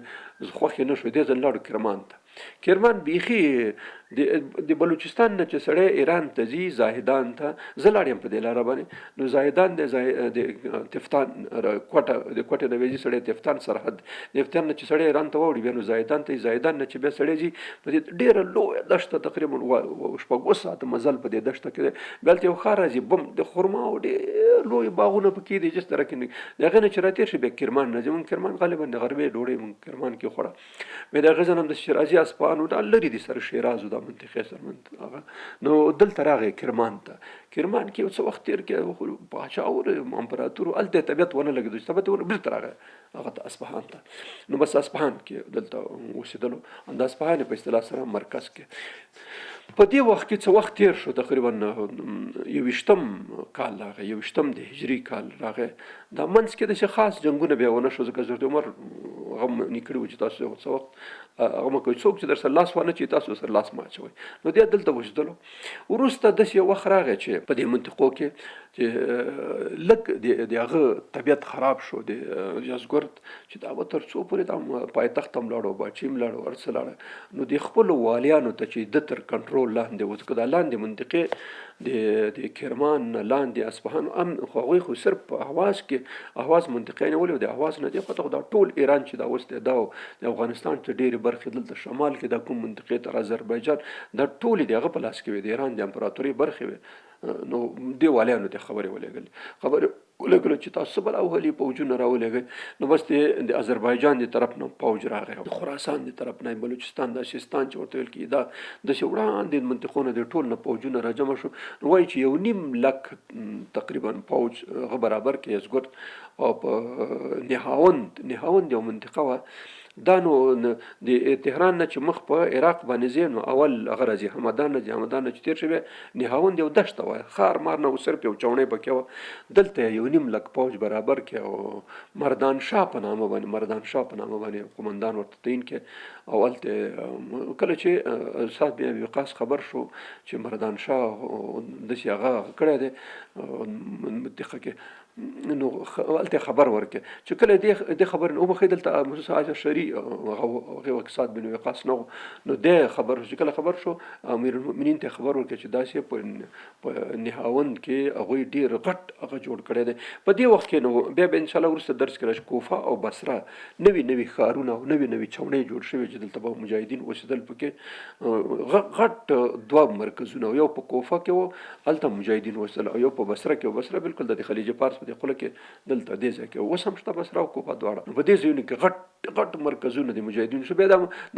خوښ یې نه شو، دی ځل لاړو کرمان ته. کرمان بیخي د بلوچستان نه چې سړی ایران ته ځي زاهدان ته، زه لاړ یم په دې لاره باندې. نو زاهدان د تفتان کوټه، د کوټې نه بیا ځي سړی تفتان سرحد، د تفتان نه چې سړی ایران ته واوړي بیا نو زاهدان ته، زاهدان نه چې بیا سړی ځي په دې ډېره لویه دښته، تقریبا شپږ ساعته مزل په دې دښته کې دی. بیا هلته یو ښار راځي بم، د خرما او ډېر لوی باغونه پکې دي چې سره کې نه د هغې نه چې راتېر شي بیا کرمان راځي. موږ کرمان غالبا د غرمې ډوډۍ موږ کرمان کې وخوړه. بیا د هغې ځای نه هم د شیرازي اصفهان و، دا لرې دي سره شیراز و دا منطقې سره هغه. نو دلته راغی کرمان ته. کرمان کې یو څه وخت تېر کړ، خو پاچا و امپراتور و، هلته یې طبیعت ونه لګېدو، چې طبیعت یې ونه بېرته راغی هغه ته اصفهان ته. نو بس اصفهان کې دلته اوسېدلو، د اصفهان په اصطلاح سره مرکز کې. په دې وخت کې څه وخت تیر شو، تقریبا یوویشتم کال راغی، یوویشتم د هجري کال راغی. دا منځ کې داسې خاص جنګونه بیا ونه شو، ځکه حضرت عمر هغه منع کړي وو چې تاسو څه وخت هغه مه کوئ، څوک چې در سره لاس وانه چوي تاسو سره لاس مه اچوئ. نو دی دلته اوسېدلو. وروسته داسې یو وخت راغی چې په دې منطقو کې چې لږ د هغه طبیعت خراب شو د یزګرد، چې دا به تر څو پورې دا پایتخت هم لاړو، باچي هم لاړو، هر څه لاړه. نو د خپلو والیانو ته چې د تر کنټرول لاندې و، ځکه دا لاندې منطقې د کرمان نه لاندې اصفهان هم، خو هغوی خو صرف په اهواز کې اهواز منطقه یې نیولې وه، د اهواز نه دې خواته خو دا ټول ایران چې دا اوس دی، دا د افغانستان څه ډېرې برخې دلته شمال کې دا کوم منطقې تر آذربایجان دا ټولې د هغه په لاس کې وې، د ایران د امپراتورۍ برخې وې. نو دې والیانو ته خبرې ولېږلې، خبرې ولېږلو چې تاسو څه بلا وهلي پوځونه راولېږئ. نو بس د آذربایجان د طرف نه پوځ راغی، د خراسان د طرف نه، بلوچستان د سیستان چې ورته ویل کېږي، دا داسې وړاندې منطقو نه د ټول نه پوځونه راجمع شو. نو وایي چې یو نیم لک تقریبا پوځ هغه برابر کې یزګرد او په نهاوند، نهاوند یو منطقه وه دا نو د تهران نه چې مخ په عراق باندې ځې نو اول هغه راځي همدان نه ځي، همدان نه چې تېر شي بیا نهاوند یو دښته وه، ښار مار نه و، صرف یو چوڼۍ پکې وه. دلته یې یو نیم لک پوځ برابر کړ او مردان شاه په نامه باندې، مردان شاه په نامه باندې قومندان ورته تعین کړ. او هلته کله چې سعد بن ابي وقاص خبر شو چې مردان شاه داسې هغه کړی دی منطقه کې، نو هلته خبر ورکړي چې کله دې د خبر نو وبخې دلته موسی عجر شری هغه وخت سعد بن وقاص نو نو د خبر چې کله خبر شو امیر المؤمنین ته خبر ورکړي چې داسې په نهاوند کې هغوی ډیر غټ هغه جوړ کړی دی په دې وخت کې. نو بیا به ان شاء الله وروسته درس کې راشي. کوفه او بصره نوي نوي ښارونه او نوي نوي چوڼۍ جوړ شوي چې دلته به مجاهدین اوسېدل پکې. غټ دوه مرکزونه، یو په کوفه کې و، هلته مجاهدین اوسېدل، او یو په بصره کې و. بصره بالکل د خلیج فارس په دې خوله کې دلته دې ځای کې اوس هم شته، بصره او کوفه دواړه. په دې ځایونو کې غټ غټ مرکزونه د مجاهدینو شو. بیا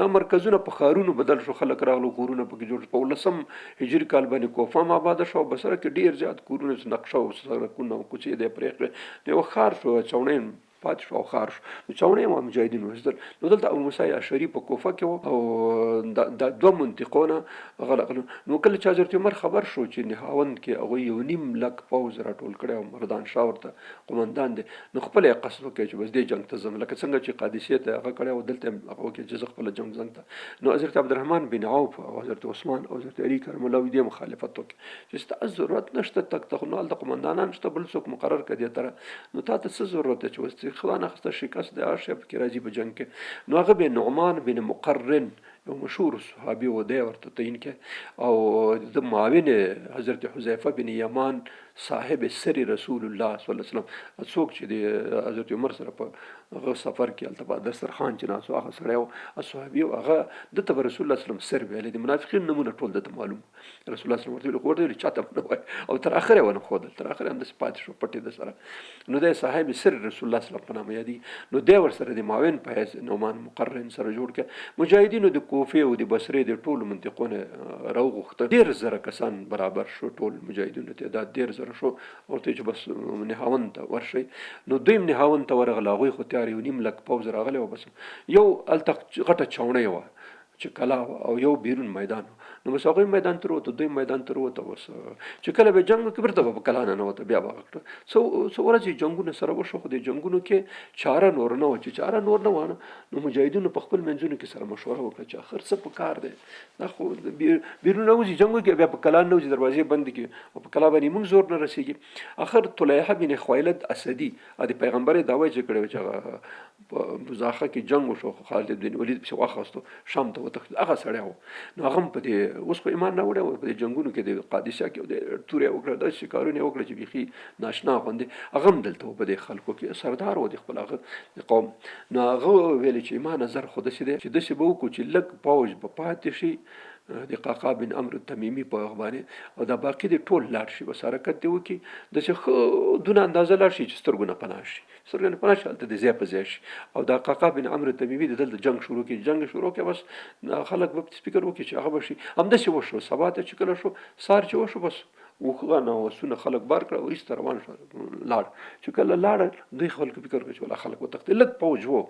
دا مرکزونه په ښارونو بدل شو، خلک راغلو، کورونه پکې جوړ شو. په ولسم هجري کال باندې کوفه هم آباده شوه او بصره کې ډېر زیات کورونه چې نقشه او سړکونه او کوڅې دی پرې کړې، نو یو ښار شو، چوڼۍ پاتې شو او ښار شو، نو چوڼۍ وه، مجاهدین اوسېدل. نو دلته ابو موسی اشعري په کوفه کې و او دا دوه منطقو نه هغه. نو کله چې حضرت عمر خبر شو چې نهاوند کې هغوی یو نیم لک پوځ راټول کړی او مردان شاه ورته قومندان دی، نو خپله یې قصد وکړ چې بس دې جنګ ته ځم، لکه څنګه چې قادسیې ته هغه کړی او دلته هم هغه وکړ چې زه خپله جنګ ځم ته. نو حضرت عبدالرحمن بن عوف او حضرت عثمان او حضرت علی کرم الله دې مخالفت وکړ چې ستا ضرورت نشته تک ته، خو نو هلته قومندانان شته، بل څوک مقرر کړه دې تره، نو تا ته څه ضرورت دی چې اوس خدا نه خواسته شکست دی، هر شی پکې راځي په جنګ کې. نو هغه به نعمان بن مقرن یو مشهور صحابي و، دی ورته تعین کړ او د معاون حضرت حذیفه بن یمان صاحب سر رسول الله صلی الله علیه وسلم، څوک چې د حضرت عمر سره په هغه سفر کې هلته په دسترخوان چې ناست و، هغه سړی و، صحابي و. هغه ده ته به رسول الله صلی الله علیه وسلم سر ویلی، د منافقین نومونه ټول ده ته معلوم. رسول الله صلی الله علیه وسلم ورته ویل، خو ورته ویل چاته نه وایي او تر اخره یې ونه ښودل، تر اخره همداسې پاتې شو پټې ده سره. نو دی صاحب سر رسول الله صلی الله علیه وسلم په نامه یادېږي. نو دی ورسره د معاون په حیث نعمان مقرن سره جوړ کړ. مجاهدینو د کوفې او د بصرې د ټولو منطقو نه راوغوښتل، 30,000 کسان برابر شو، ټول مجاهدینو تعداد 30,000 شو. ورته چې بس نهاوند ته ورشئ. نو دوی هم نهاوند ته ورغله، هغوی خو تیار یو نیم لک پوځ راغلی و. بس یو هلته غټه چوڼۍ وه چې کلا وه او یو بیرون میدان و. نو بس هغوی میدان ته وروته، دوی میدان ته وروته. بس چې کله به جنګ وکړي بیرته به په کلا ننوته. بیا به کړه څو څو ورځې جنګونه سره وشو، خو دې جنګونو کې چاره نور نه وه. چې چاره نور نه وه نو مجاهدینو په خپل منځونو کې سره مشوره وکړه چې اخر څه په کار دی، دا خو بیرون وځي جنګ وکړي بیا په کلا نه وځي، دروازې بندې کړي او په کلا باندې موږ زور نه رسېږي. اخر طلیحه بن خویلد اسدي د پیغمبر دعوه چې کړې وه چې هغه په بزاخه کې جنګ وشو، خو خالد بن ولید پسې واخیستو شام ته وتښتېد، هغه سړی و. نو هغه هم په دې اوس خو ایمان راوړی و، په دې جنګونو کې د قادسیه کې د تورې وکړه، داسې کارونه یې وکړه چې بیخي ناشنا غوندې. هغه هم دلته و په دې خلکو کې سردار و د خپل هغه د قوم. نو هغه ویل چې ما نظر خو داسې دی چې داسې به وکړو چې لږ پوځ به پاتې شي د قعقاع بن عمرو تمیمي په هغه باندې او دا باقي دې ټول لاړ شي، بس حرکت دې وکړي داسې ښه دونه اندازه لاړ شي چې سترګو نه پناه شي، سترګو نه پناه شي، هلته دې ځای په ځای شي. او دا قعقاع بن عمرو تمیمي د دلته جنګ شروع کړي، جنګ شروع کړي، بس خلک به فکر وکړي چې هغه به شي. همداسې وشو، سبا ته چې کله شو سهار چې وشو، بس اوښان او اسونه خلک بار کړه او ایسته روان شو لاړ. چې کله لاړ دوی خلکو فکر وکړ چې ولا خلک وتښتي، لږ پوځ وو،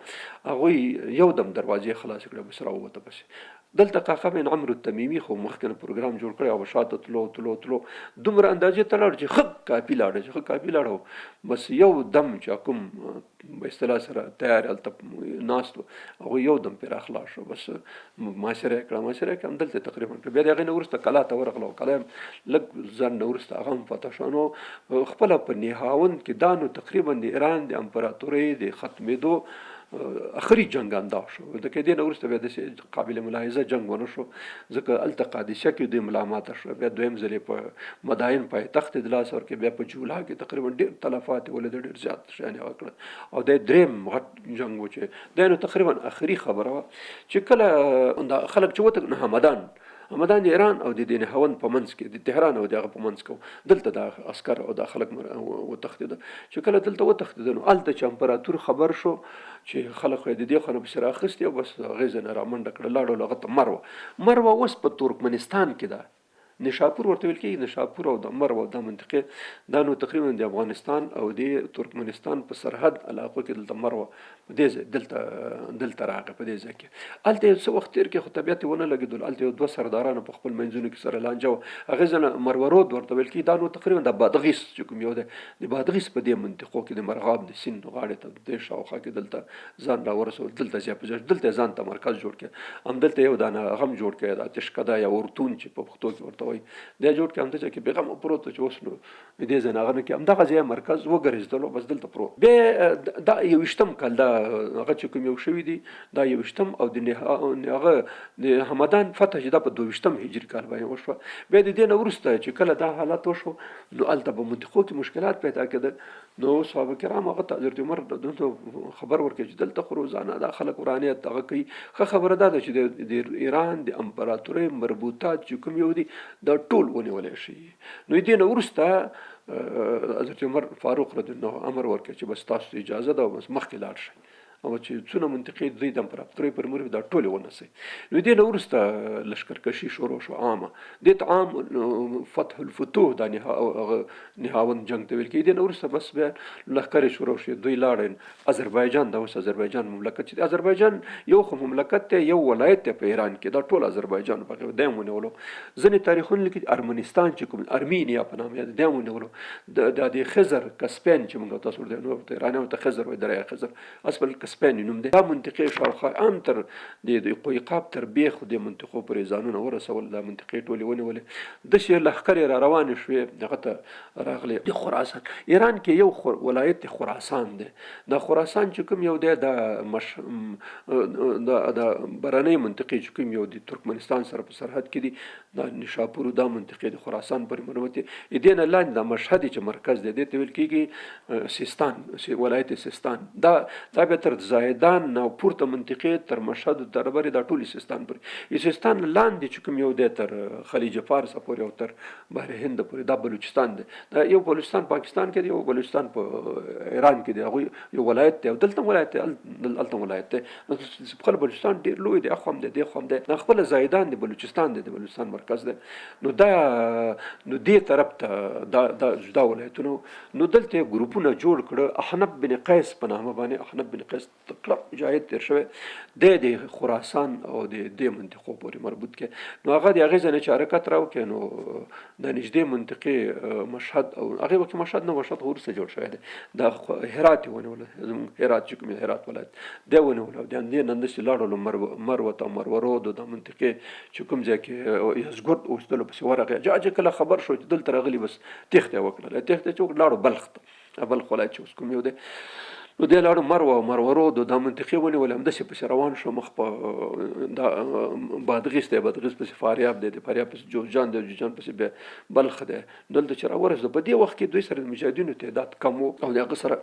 هغوی یو دم دروازې خلاصې کړې، بس راووته. پسې دلته قعقاع بن عمرو التمیمي خو مخکې پروګرام جوړ کړی او شاته تلو تلو تلو دومره اندازې ته لاړ چې ښه کافي لاړ، چې ښه کافي لاړ، بس یو دم چې کوم په اصطلاح سره تیار هلته ناست وو هغوی یو دم پرې راخلاص شو، بس محاصره یې کړه، محاصره یې کړه، همدلته تقریبا کړه. بیا د هغې نه وروسته کلا ته ورغله او کلا هم لږ ځنډ نه وروسته هغه هم فتح شوه. نو خپله په نهاوند کې دا نو تقریبا د ایران د امپراتورۍ د ختمېدو اخري جنګ همدا شو. د کې دې نه وروسته بیا داسې قابل ملاحظه جنګ ونه شو، ځکه هلته قادسیه کې دوی ملا ماته شوه، بیا دویم ځل یې په مداین پایتخت یې د لاسه ورکړ، بیا په جولا کې تقریبا ډېر تلفات یې ولیدل، ډېر زیات شیان یې وکړل او دا دریم غټ جنګ و چې دا نو تقریبا اخري خبره وه. چې کله دا خلک چې وتښتېدل نو همدان، همدان د ایران او د دین هوند په منځ کې، د تهران او د هغه په منځ کې، دلته دا عسکر او دا خلک وتښتېدل. چې کله دلته وتښتېدل نو هلته چې امپراتور خبر شو چې خلک خو یې د دې خوا نه پسې راخیستي او بس هغې ځای نه رامنډه کړه لاړل هغه ته مروه. مروه اوس په ترکمنستان کې ده. نشاپور ورته ویل کېږي. نشاپور او د مرو او دا منطقې دا نو تقریبا د افغانستان او د ترکمنستان په سرحد علاقو کې دلته مرو په دې ځای دلته راغی. په دې ځای کې هلته یو څه وخت تېر کړ، خو طبیعت یې ونه لګېدلو. هلته یو دوه سردارانو په خپل منځونو کې سره لانجه وه، هغې ځای نه مرورود ورته ویل کېږي. دا نو تقریبا د بادغیس چې کوم یو دی، د بادغیس په دې منطقو کې د مرغاب د سیند غاړې ته د دې شاوخوا کې دلته ځان راورسول. دلته ځای په ځای دلته ځان ته مرکز جوړ کړ. همدلته یو دانه غم جوړ کړ، د آتشکده یا اورتون چې په پښتو کې ورته وایي، دی جوړ کړ. همدلته کې بېغمه پروت و چې اوس نو دې ځای نه هغه نه کې همدغه ځای مرکز وګرځېدلو، بس دلته پروت. بیا دا یوویشتم کال دا هغه چې کوم یو شوي دي، دا یوویشتم او د هغه د همدان فتح چې دا په 22 هجري کال باندې وشوه. بیا د دې نه وروسته چې کله دا حالت وشو، نو هلته په منطقو کې مشکلات پیدا کېدل. نو صحابه کرام هغه ته حضرت عمر دلته خبر ورکړ چې دلته خو روزانه دا خلک ورانیت دغه کوي. ښه خبره دا ده چې د ایران د امپراتورۍ مربوطات چې کوم یو دي دا ټول ونیولی شي. نو دې نه وروسته حضرت عمر فاروق رضی الله عنه امر ورکړ چې بس تاسو ته اجازه ده او بس مخکې لاړ شئ، او چې څونه منطقې دوی د امپراتورۍ پر مورې دا ټولې ونسئ. نو دې نه وروسته لشکرکشي شروع شو عامه، دې ته عام فتح الفتوح دا هغه نهاوند جنګ ته ویل کېږي. دې نه وروسته بس بیا لښکرې شروع شوې، دوی لاړل آذربایجان. دا اوس آذربایجان مملکت چې آذربایجان یو خو مملکت دی، یو ولایت دی په ایران کې، دا ټول آذربایجان په کې دی ونیولو. ځینې تاریخونه لیکي ارمنستان چې کوم ارمینیا په نامه یاد دی ونیولو. د خزر کسپین چې موږ تاسو ورته نو ورته ایرانیانو ته خزر وایي، دریا خزر اصل کسپین نوم دی. دا منطقې شاوخوا عام تر د کوه قاف تر بیخ د منطقو پورې ځانونه ورسول، دا منطقې ټولې ونیولې. داسې لښکرې را روانې شوې، هغه ته راغلې د خراسان. ایران کې یو ولایت د خراسان دی. دا خراسان چې کوم یو دی دا د برنۍ منطقې چې کوم یو دی ترکمنستان سره په سرحد کې دي، دا نشاپور دا منطقې د خراسان پورې مربوط دي. دې نه لاندې دا مشهد چې مرکز دی، دې ته ویل کېږي سیستان، ولایت سیستان. دا بیا تر زاهدان نه پورته منطقې تر مشهد تر برې دا ټولې سیستان پورې. سیستان لاندې چې کوم یو دی تر خلیج فارس پورې او تر بحر هند پورې دا بلوچستان دی. دا یو بلوچستان پاکستان کې دی، یو بلوچستان په ایران کې دی، هغوی یو ولایت دی او دلته ولایت دی، هلته ولایت دی. خپل بلوچستان ډېر لوی دی، اخوا هم دی، دې خوا هم دی. دا خپله زاهدان دی، بلوچستان دی، د بلوچستان مرکز دی. نو دا نو دې طرف ته دا جدا ولایتونه. نو دلته یې ګروپونه جوړ کړه. احنف بن قیس په نامه باندې، احنف بن قیس تکړه مجاهد تېر شوی دی، د خراسان او د دې منطقو پورې مربوط کړي. نو هغه د هغې ځای نه چې حرکت راوکړي، نو د نږدې منطقې مشهد او هغې وخت کې مشهد نه، مشهد خو وروسته جوړ شوی دی، دا هرات یې ونیولو، زموږ هرات چې کوم هرات ولایت دی ونیولو. او د همدې نه داسې لاړلو مروه ته، مرورود دا منطقې چې کوم ځای کې یزګرد اوسېدلو پسې ورغی. چې کله خبر شو چې دلته راغلي، بس تېښته یې وکړله. تېښته چې وکړه لاړو بلخ ته، بلخ ولایت چې اوس کوم یو دی. نو دی لاړو مروه او مرورود دا منطقې ونیولې، همداسې پسې روان شو مخ په دا بادغیس دی، بادغیس پسې فاریاب دی، د فاریاب پسې جوزجان دی، جوزجان پسې بیا بلخ دی. دلته چې راورسېدو په دې وخت کې دوی سره د مجاهدینو تعداد کم و او د هغه سره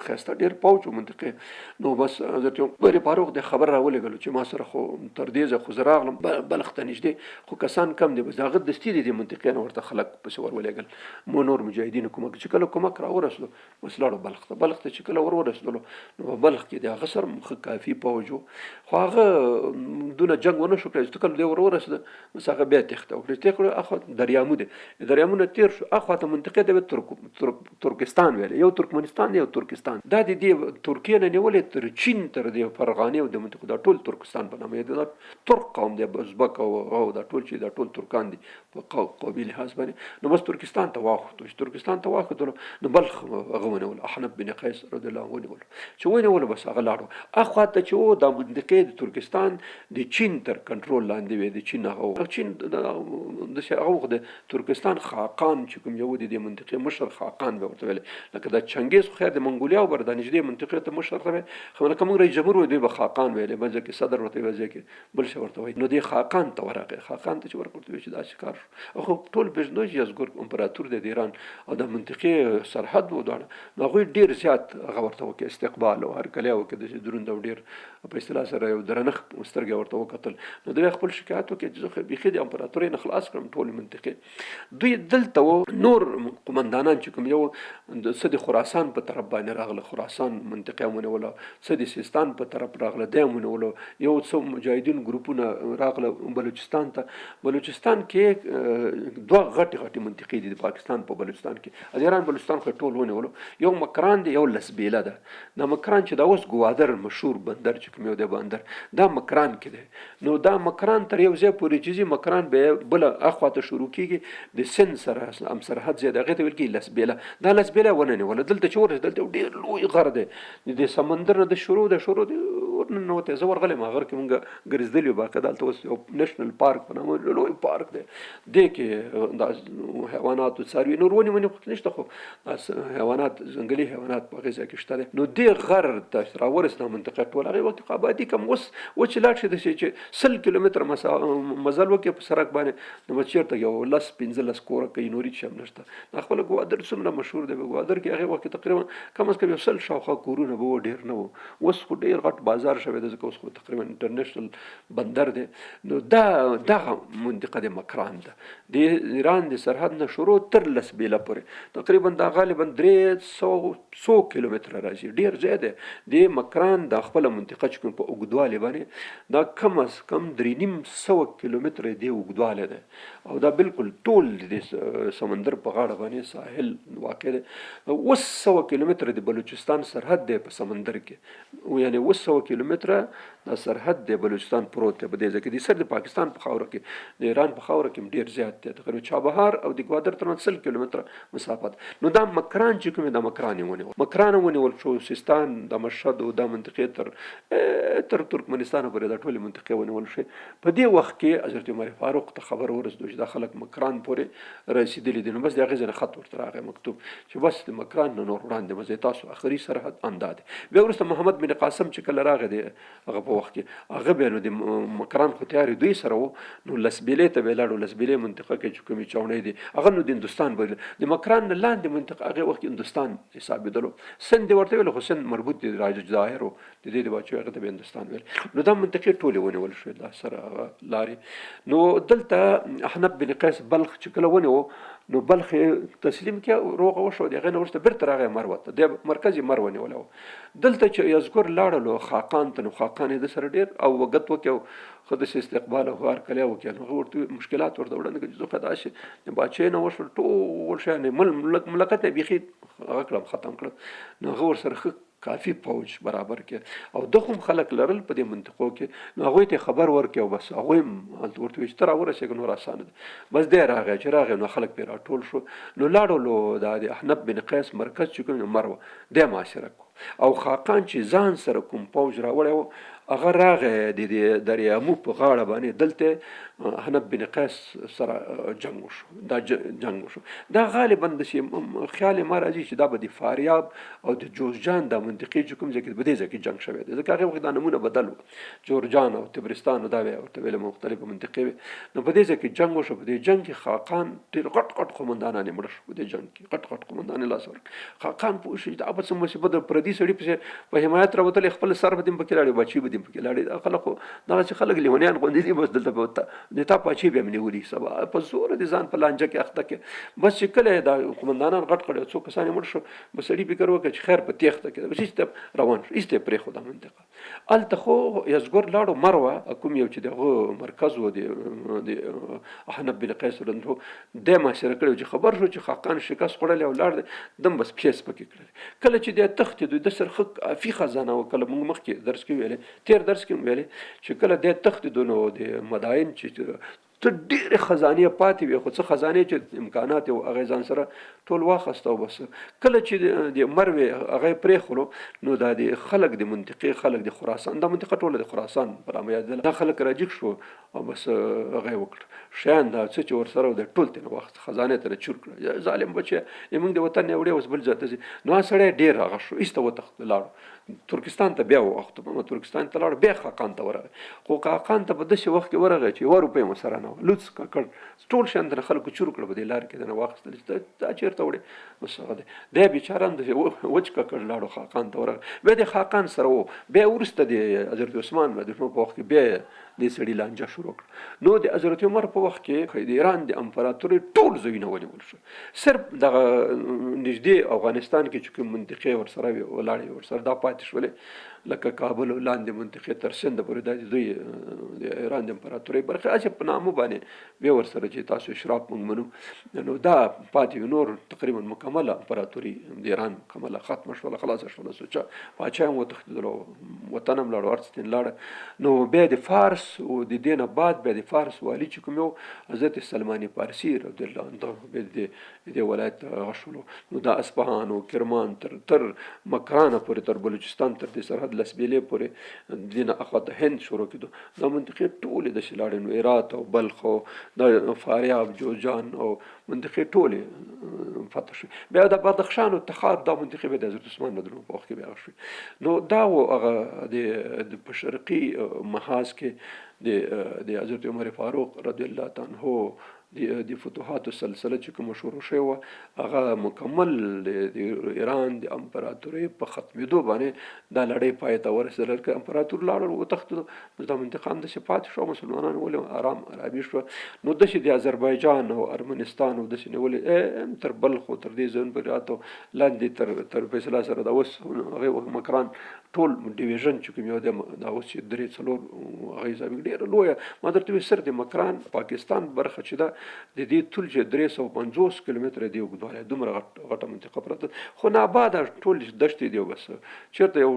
ښایسته ډېر پوځ و منطقې. نو بس حضرت عمر فاروق د خبر راولېږلو چې ما سره خو تر دې ځایه خو زه راغلم بلخ ته نږدې، خو کسان کم دي. بس هغه دستي د دې منطقې نه ورته خلک پسې ور ولېږل، مو نور مجاهدینو کومک. چې کله کومک راورسېدو بس لاړو بلخ ته. بلخ ته چې کله ور ورسېدلو نو په بلخ کې د هغه سره هم ښه کافي پوځ و، خو هغه دونه جنګ ونه شو کړی. چې کله دی ور ورسېده بس هغه بیا تېښته وکړه. تېښته وکړه، اخوا دریامو دی، دریامونه تېر شو، اخوا ته منطقې ته بیا ترکستان ویل، یو ترکمنستان دی یو ترکستان. دا د دې ترکیې نه نیولې تر چین تر دې فرغانې او د منطقو دا ټول ترکستان په نامه دی. دا ترک قوم دی، ازبک او دا ټول چې دا ټول ترکان دي په قومي لحاظ باندې. نو بس ترکستان ته واخوتو، چې ترکستان ته واخوتلو نو بلخ هغه ونیول، احنف بن قیس رضی الله عنه ونیولو. چې ونیولو بس هغه لاړو اخوا ته چې و دا منطقې د ترکستان د چین تر کنټرول لاندې وې، د چین هغه و. چین داسې هغه وخت د ترکستان خاقان چې کوم یو دی د منطقې مشر خاقان به ورته ویل، لکه دا چنګیز خو خیر د منګولیا او بر دا نږدې منطقې ته مشر ته ویل، خو لکه موږ رئیس جمهور وایو دوی به خاقان ویلې، بل ځای کې صدر ورته ویل، ځای کې بل څه ورته وایي. نو دې خاقان ته ورغی، خاقان ته چې ورغی ورته ویل چې داسې کار شو. خو ټول پېژندو چې یزګرد امپراتور دی د ایران او د منطقې سرحد و دواړه. نو هغوی ډېر زیات هغه ورته وکړ. وکړ، استقبال او هرکلی وکړ، داسې دروند او ډېر په اصطلاح سره یو درنښت په سترګه ورته وکتل. نو دوی خپل شکایت وکړ چې زه خو بیخي د امپراتورۍ نه خلاص کړم ټولې منطقې. دوی دلته و نور قومندانان چې کوم یو د څه د خراسان په طرف باندې راغله، خراسان منطقه هم ونیوله، څه د سیستان په طرف راغله، دی هم ونیولو، یو څه مجاهدین ګروپونه راغله بلوچستان ته. بلوچستان کې دوه غټې غټې منطقې دي د پاکستان په بلوچستان کې، د ایران بلوچستان خو ټول ونیولو. یو مکران دی، یو لسبیله ده. دا مکران چې دا اوس ګوادر مشهور بندر چې کوم یو دی بندر، دا مکران کې دی. نو دا مکران تر یو ځای پورې چې ځي، مکران به بل اخوا ته شروع کیږي د سند سره هم سرحد ځای دی، هغې ته ویل کېږي لسبیله. دا لسبیله ونه نیوله. دلته چې ورسېد، دلته یو ډېر لوی غر دی، د سمندر نه د شروع د شروع دی ورننوتی. زه ورغلی یم، غر کې مونږ ګرځېدلي یو باقاعده. هلته اوس یو نشنل پارک په نامه لوی پارک دی، دې کې دا حیواناتو څاروي نور ونې ونې خو نشته، خو حیوانات ځنګلي حیوانات په هغې ځای کې شته دی. نو دې غر ته راورسېد، دا منطقه ټوله هغې وخت کې آبادي کم. اوس اوس چې لاړ شې داسې چې 100 کیلومتره مزل وکړې په سړک باندې، نو به چېرته یو لس 15 کوره کوي، نور هېڅ هم نشته. دا خپله ګوادر څومره مشهور دی، په ګوادر کې هغې وخت کې تقریبا کم از کم یو 100 شاوخوا کورونه به وو، ډېر نه وو. اوس خو ډېر غټ بازار شوی دی، ځکه اوس خو تقریبا انټرنیشنل بندر دی. نو دا دغه منطقه د مکران ده، د ایران د سرحد نه شروع تر لسبیله پورې تقریبا دا غالبا 300 څو کیلومتره راځي، ډېر ځای دی. د مکران دا خپله منطقه چې کوم په اوږدوالي باندې دا کم از کم 350 کیلومتره دی اوږدوالی دی، او دا بالکل ټول د سمندر په غاړه باندې ساحل واقع دی. 700 کیلومتره د بلوچستان سرحد دی په سمندر کې، یعنی 700 کیلومتره دا سرحد دی بلوچستان پروت دی په دې ځای کې، د سر د پاکستان په خاوره کې. د ایران په خاوره کې ډیر زیات دی، تقریبا چابهار او د ګوادر ترمنځ 100 کیلومتره مسافت. نو دا مکران چې کوم دا مکران یې ونیول، مکران ونیول شو، سیستان د مشهد او دا منطقې تر ترکمنستان پورې دا ټولې منطقې ونیول شوې. په دې وخت کې حضرت عمر فاروق ته خبر ورسېدو چې دا خلک مکران پورې رسېدلي دي. نو بس د هغې ځای نه خط ورته راغی مکتوب چې بس د مکران نه نور وړاندې مه ځئ، تاسو اخري سرحد همدا دی. بیا وروسته محمد بن قاسم چې کله راغی دی هغه په وخت کې هغه بیا نو د مکران خو تیارې دوی سره وو، نو لسبیلې ته به لاړو. لسبیلې منطقه کې چې کومې چاوڼۍ دي، هغه نو د هندوستان بوله، د مکران نه لاندې منطقه هغې وخت کې هندوستان حسابېدلو. سند یې ورته ویل، خو سند مربوط دی راج ظاهر و د دې د باچا، هغه ته به هندوستان ویل. نو دا منطقې ټولې ونیول شوې دا سره هغه لارې. نو دلته احنف بن قیس بلخ چې کله ونیو، نو بلخ یې تسلیم کړ، روغه وشوه. د هغې نه وروسته بېرته راغی مروه ته، د مرکز یې مروه نیولی و. دلته چې یزګر لاړلو خاقان ته، نو خاقان یې د سره ډېر او وګت وکړ او ښه داسې استقبال او هرکلی وکړ. نو هغه ورته مشکلات ورته وړاندې کړل چې زه خو داسې د باچهۍ نه وشول ټول شیان یې مملکت یې بیخي هغه کړم، ختم کړم. نو هغه ورسره ښه کافي پوج برابر کړ او ده هم خلک لرل په دې منطقو کې، نو هغوی ته خبر ورکړ او بس هغوی هم هلته ورته وویل چې ته راورسېږه، نور اسانه ده. بس دی راغی، چې راغی نو خلک پرې راټول شو، نو لاړلو دا د احنف بن قیس مرکز چې کوم مروه دی محاصره کړو. او خاقان چې ځان سره کوم پوج راوړی و، هغه راغی د دې دریامو په غاړه باندې، دلته احنف بن قیس سره جنگ وشو. دا جنگ وشو، دا غالبا داسې خیال ما راځي چې دا به د فاریاب او د جوزجان دا منطقې چې کوم ځای کې په دې ځای کې جنگ شوی دی، ځکه هغې وخت دا نمونه بدل و، جورجان او تبرستان دا وی ورته ویل، مختلفې منطقې وې. نو په دې ځای کې جنگ وشو. په دې جنگ کې خاقان ډېر غټ غټ قومندانان یې مړه شو. په دې جنگ کې غټ غټ قومندان یې لاس ورکړ. خاقان پوه شو چې دا به څه مصیبت ده، پردي سړي پسې په حمایت راوتلی، خپل سر به دې پکې لاړې، بچي به دې پکې لاړې. دا خلک خو دغسې خلک لیونیان غوندې دي، بس دلته به د تا پاچې به هم نیولي، سبا په زوره دې ځان په لانجه کې اخته کړې. بس چې کله دا قومندانان غټ کړي، څو کسان یې مړ شو، بس سړي فکر وکړ چې خیر په تېښته کې ده، بس هېڅ ته روان شو، هېڅ ته یې پرېښوده منطقه. هلته خو یزګر لاړو مروه کوم یو چې د هغه مرکز و د احنف بن قیس رندو دی محاصره کړی. چې خبر شو چې خاقان شکست خوړلی او لاړ دی، دم بس پښې سپکې کړلې. کله چې دی تښتېدو، د سر ښه کافي خزانه وه. کله موږ مخکې درس کې ویلې، تېر درس کې ویلې چې کله دی تښتېدو، نو د مداین چې ته ډېرې خزانې پاتې وې، خو څه خزانې چې امکانات یې هغه ځان سره ټول واخسته. او بس کله چې د مروې هغه یې پرېښولو، نو دا د خلک د منطقې خلک د خراسان دا منطقه ټوله د خراسان په نامه یادېدله، دا خلک راجیګ شو او بس هغه یې وکړ شیان دا څه چې ورسره و د ټول ترې واخست، خزانه ترې چور کړه. ظالم بچیه، موږ د وطن نه وړې، اوس بل ځای ته ځي. نو هغه سړی ډېر هغه شو، ایسته وتښت لاړو ترکستان ته، بیا واخته ترکستان ته لاړ، بیا خاقان ته ورغی. خو خاقان ته په داسې وخت کې ورغی چې یوه روپۍ مو سره نه وه. نه لوڅ ککړ ټول شیان د خلکو چور کړ، په دې لار کې د نه واخیستل چې دا چېرته وړې. بس هغه دی، دی بیچاره هم داسې وچ ککړ لاړو، خاقان ته ورغی، بیا د خاقان سره و. بیا وروسته د حضرت عثمان رضی الله په وخت کې بیا دې سړي لانجه شروع کړه. نو د حضرت عمر په وخت کې د ایران د امپراتورۍ ټول ځایونه ونیول شو، صرف دغه نږدې افغانستان کې چې کوم منطقې ورسره وې ولاړې ورسره دا پاتې شولې، لکه کابل او لاندې منطقې تر سند پورې، دا د دوی د ایران د امپراتورۍ برخه هسې په نامه باندې بیا ورسره چې تاسو اشراف موږ منو، نو دا پاتې وي. نور تقریبا مکمله امپراتوري د ایران مکمله ختمه شوله، خلاصه شوله، سوچه پاچا هم وتښتېدلو، وطن هم لاړو، هر څه ترې لاړه. نو بیا د فارس او د دې نه بعد بیا د فارس والي چې کوم یو حضرت سلماني فارسي رضی الله عنه بیا د دې ولایت ته هغه شولو. نو دا اصفهان او کرمان تر مکرانه پورې، تر بلوچستان، تر دې سرحد لسبیلې پورې، دې نه اخوا ته هند شروع کېدو، دا منطقې ټولې داسې لاړې. نو هرات او بلخ او د فاریاب، جوزجان او منطقې ټولې فتح شوې. بیا د بدخشان او تخار دا منطقې بیا د حضرت عثمان رضی الله په وخت کې بیا شوې. نو دا و هغه د په شرقي محاذ کې د حضرت عمر فاروق رضی الله تعالی عنه د فتوحاتو سلسله چې کومه شروع شوې وه، هغه مکمل د ایران د امپراتورۍ په ختمېدو باندې دا لړۍ پای ته ورسېدله. که امپراتور لاړل، وتښتېدو، نو دا منطقه هم داسې پاتې شوه، مسلمانان ولې آرام ارامي شوه. نو داسې د آذربایجان او ارمنستان او داسې نیولې تر بلخ او تر دې ځایونو پورې راتو، لاندې تر فیصله سره دا اوس هغې مکران ټول ډیویژن چې کوم یو دی، دا اوس چې درې څلور هغه حساب ډېره لویه، ما درته ویل صرف د مکران پاکستان برخه چې ده، د دې طول چې 350 کیلومتره دی اوږدوالی، دومره غټه منطقه پرته، خو ناباده ټول دښتې دی. بس چېرته یو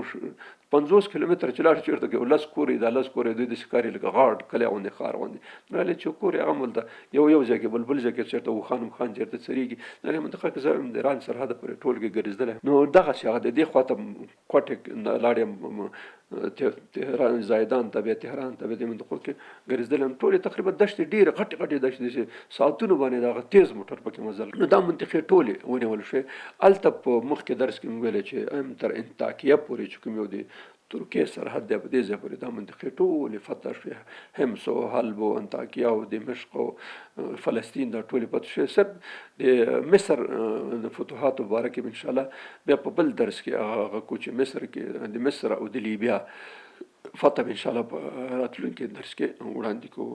50 کیلومتره چې لاړ چېرته کې لس کورې، دا لس کورې دوی داسې ښکاري لکه غاټ کلی غوندې، ښار غوندې. راغلې چې کور یې هغه هم هلته یو یو ځای کې، بل بل ځای کې چېرته اوښان وښان چېرته څرېږي. دغې منطقه کې زه د ایران سرحده پورې ټول کې ګرځېدلی. نو دغسې هغه د دې خوا ته کوټې لاړ یم، تهران، زایدان ته، بیا تهران ته، بیا دې منطقو کې ګرځېدلی یم. ټولې تقریبا دښتې، ډېرې غټې غټې دښتې چې ساعتونو باندې دغه تیز موټر پکې مزل. نو دا منطقې ټولې ونیول شوې. هلته په مخکې درس کې مې ویل چې هم تر انتاکیه پورې چې کوم یو د ترکیې سرحد دی، په دې ځای پورې دا منطقې ټولې فتح شوې، حمص او حلب او انتاکیه او دمشق او فلسطین، دا ټولې فتح شوې. صرف د مصر د فتوحاتو باره کې انشاءالله بیا په بل درس کې هغه کو چې مصر کې د مصر او د لیبیا فتح به انشاءالله په راتلونکي درس کې وړاندې کوو.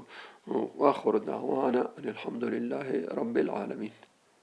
واخر دعوانا ان الحمد لله رب العالمین.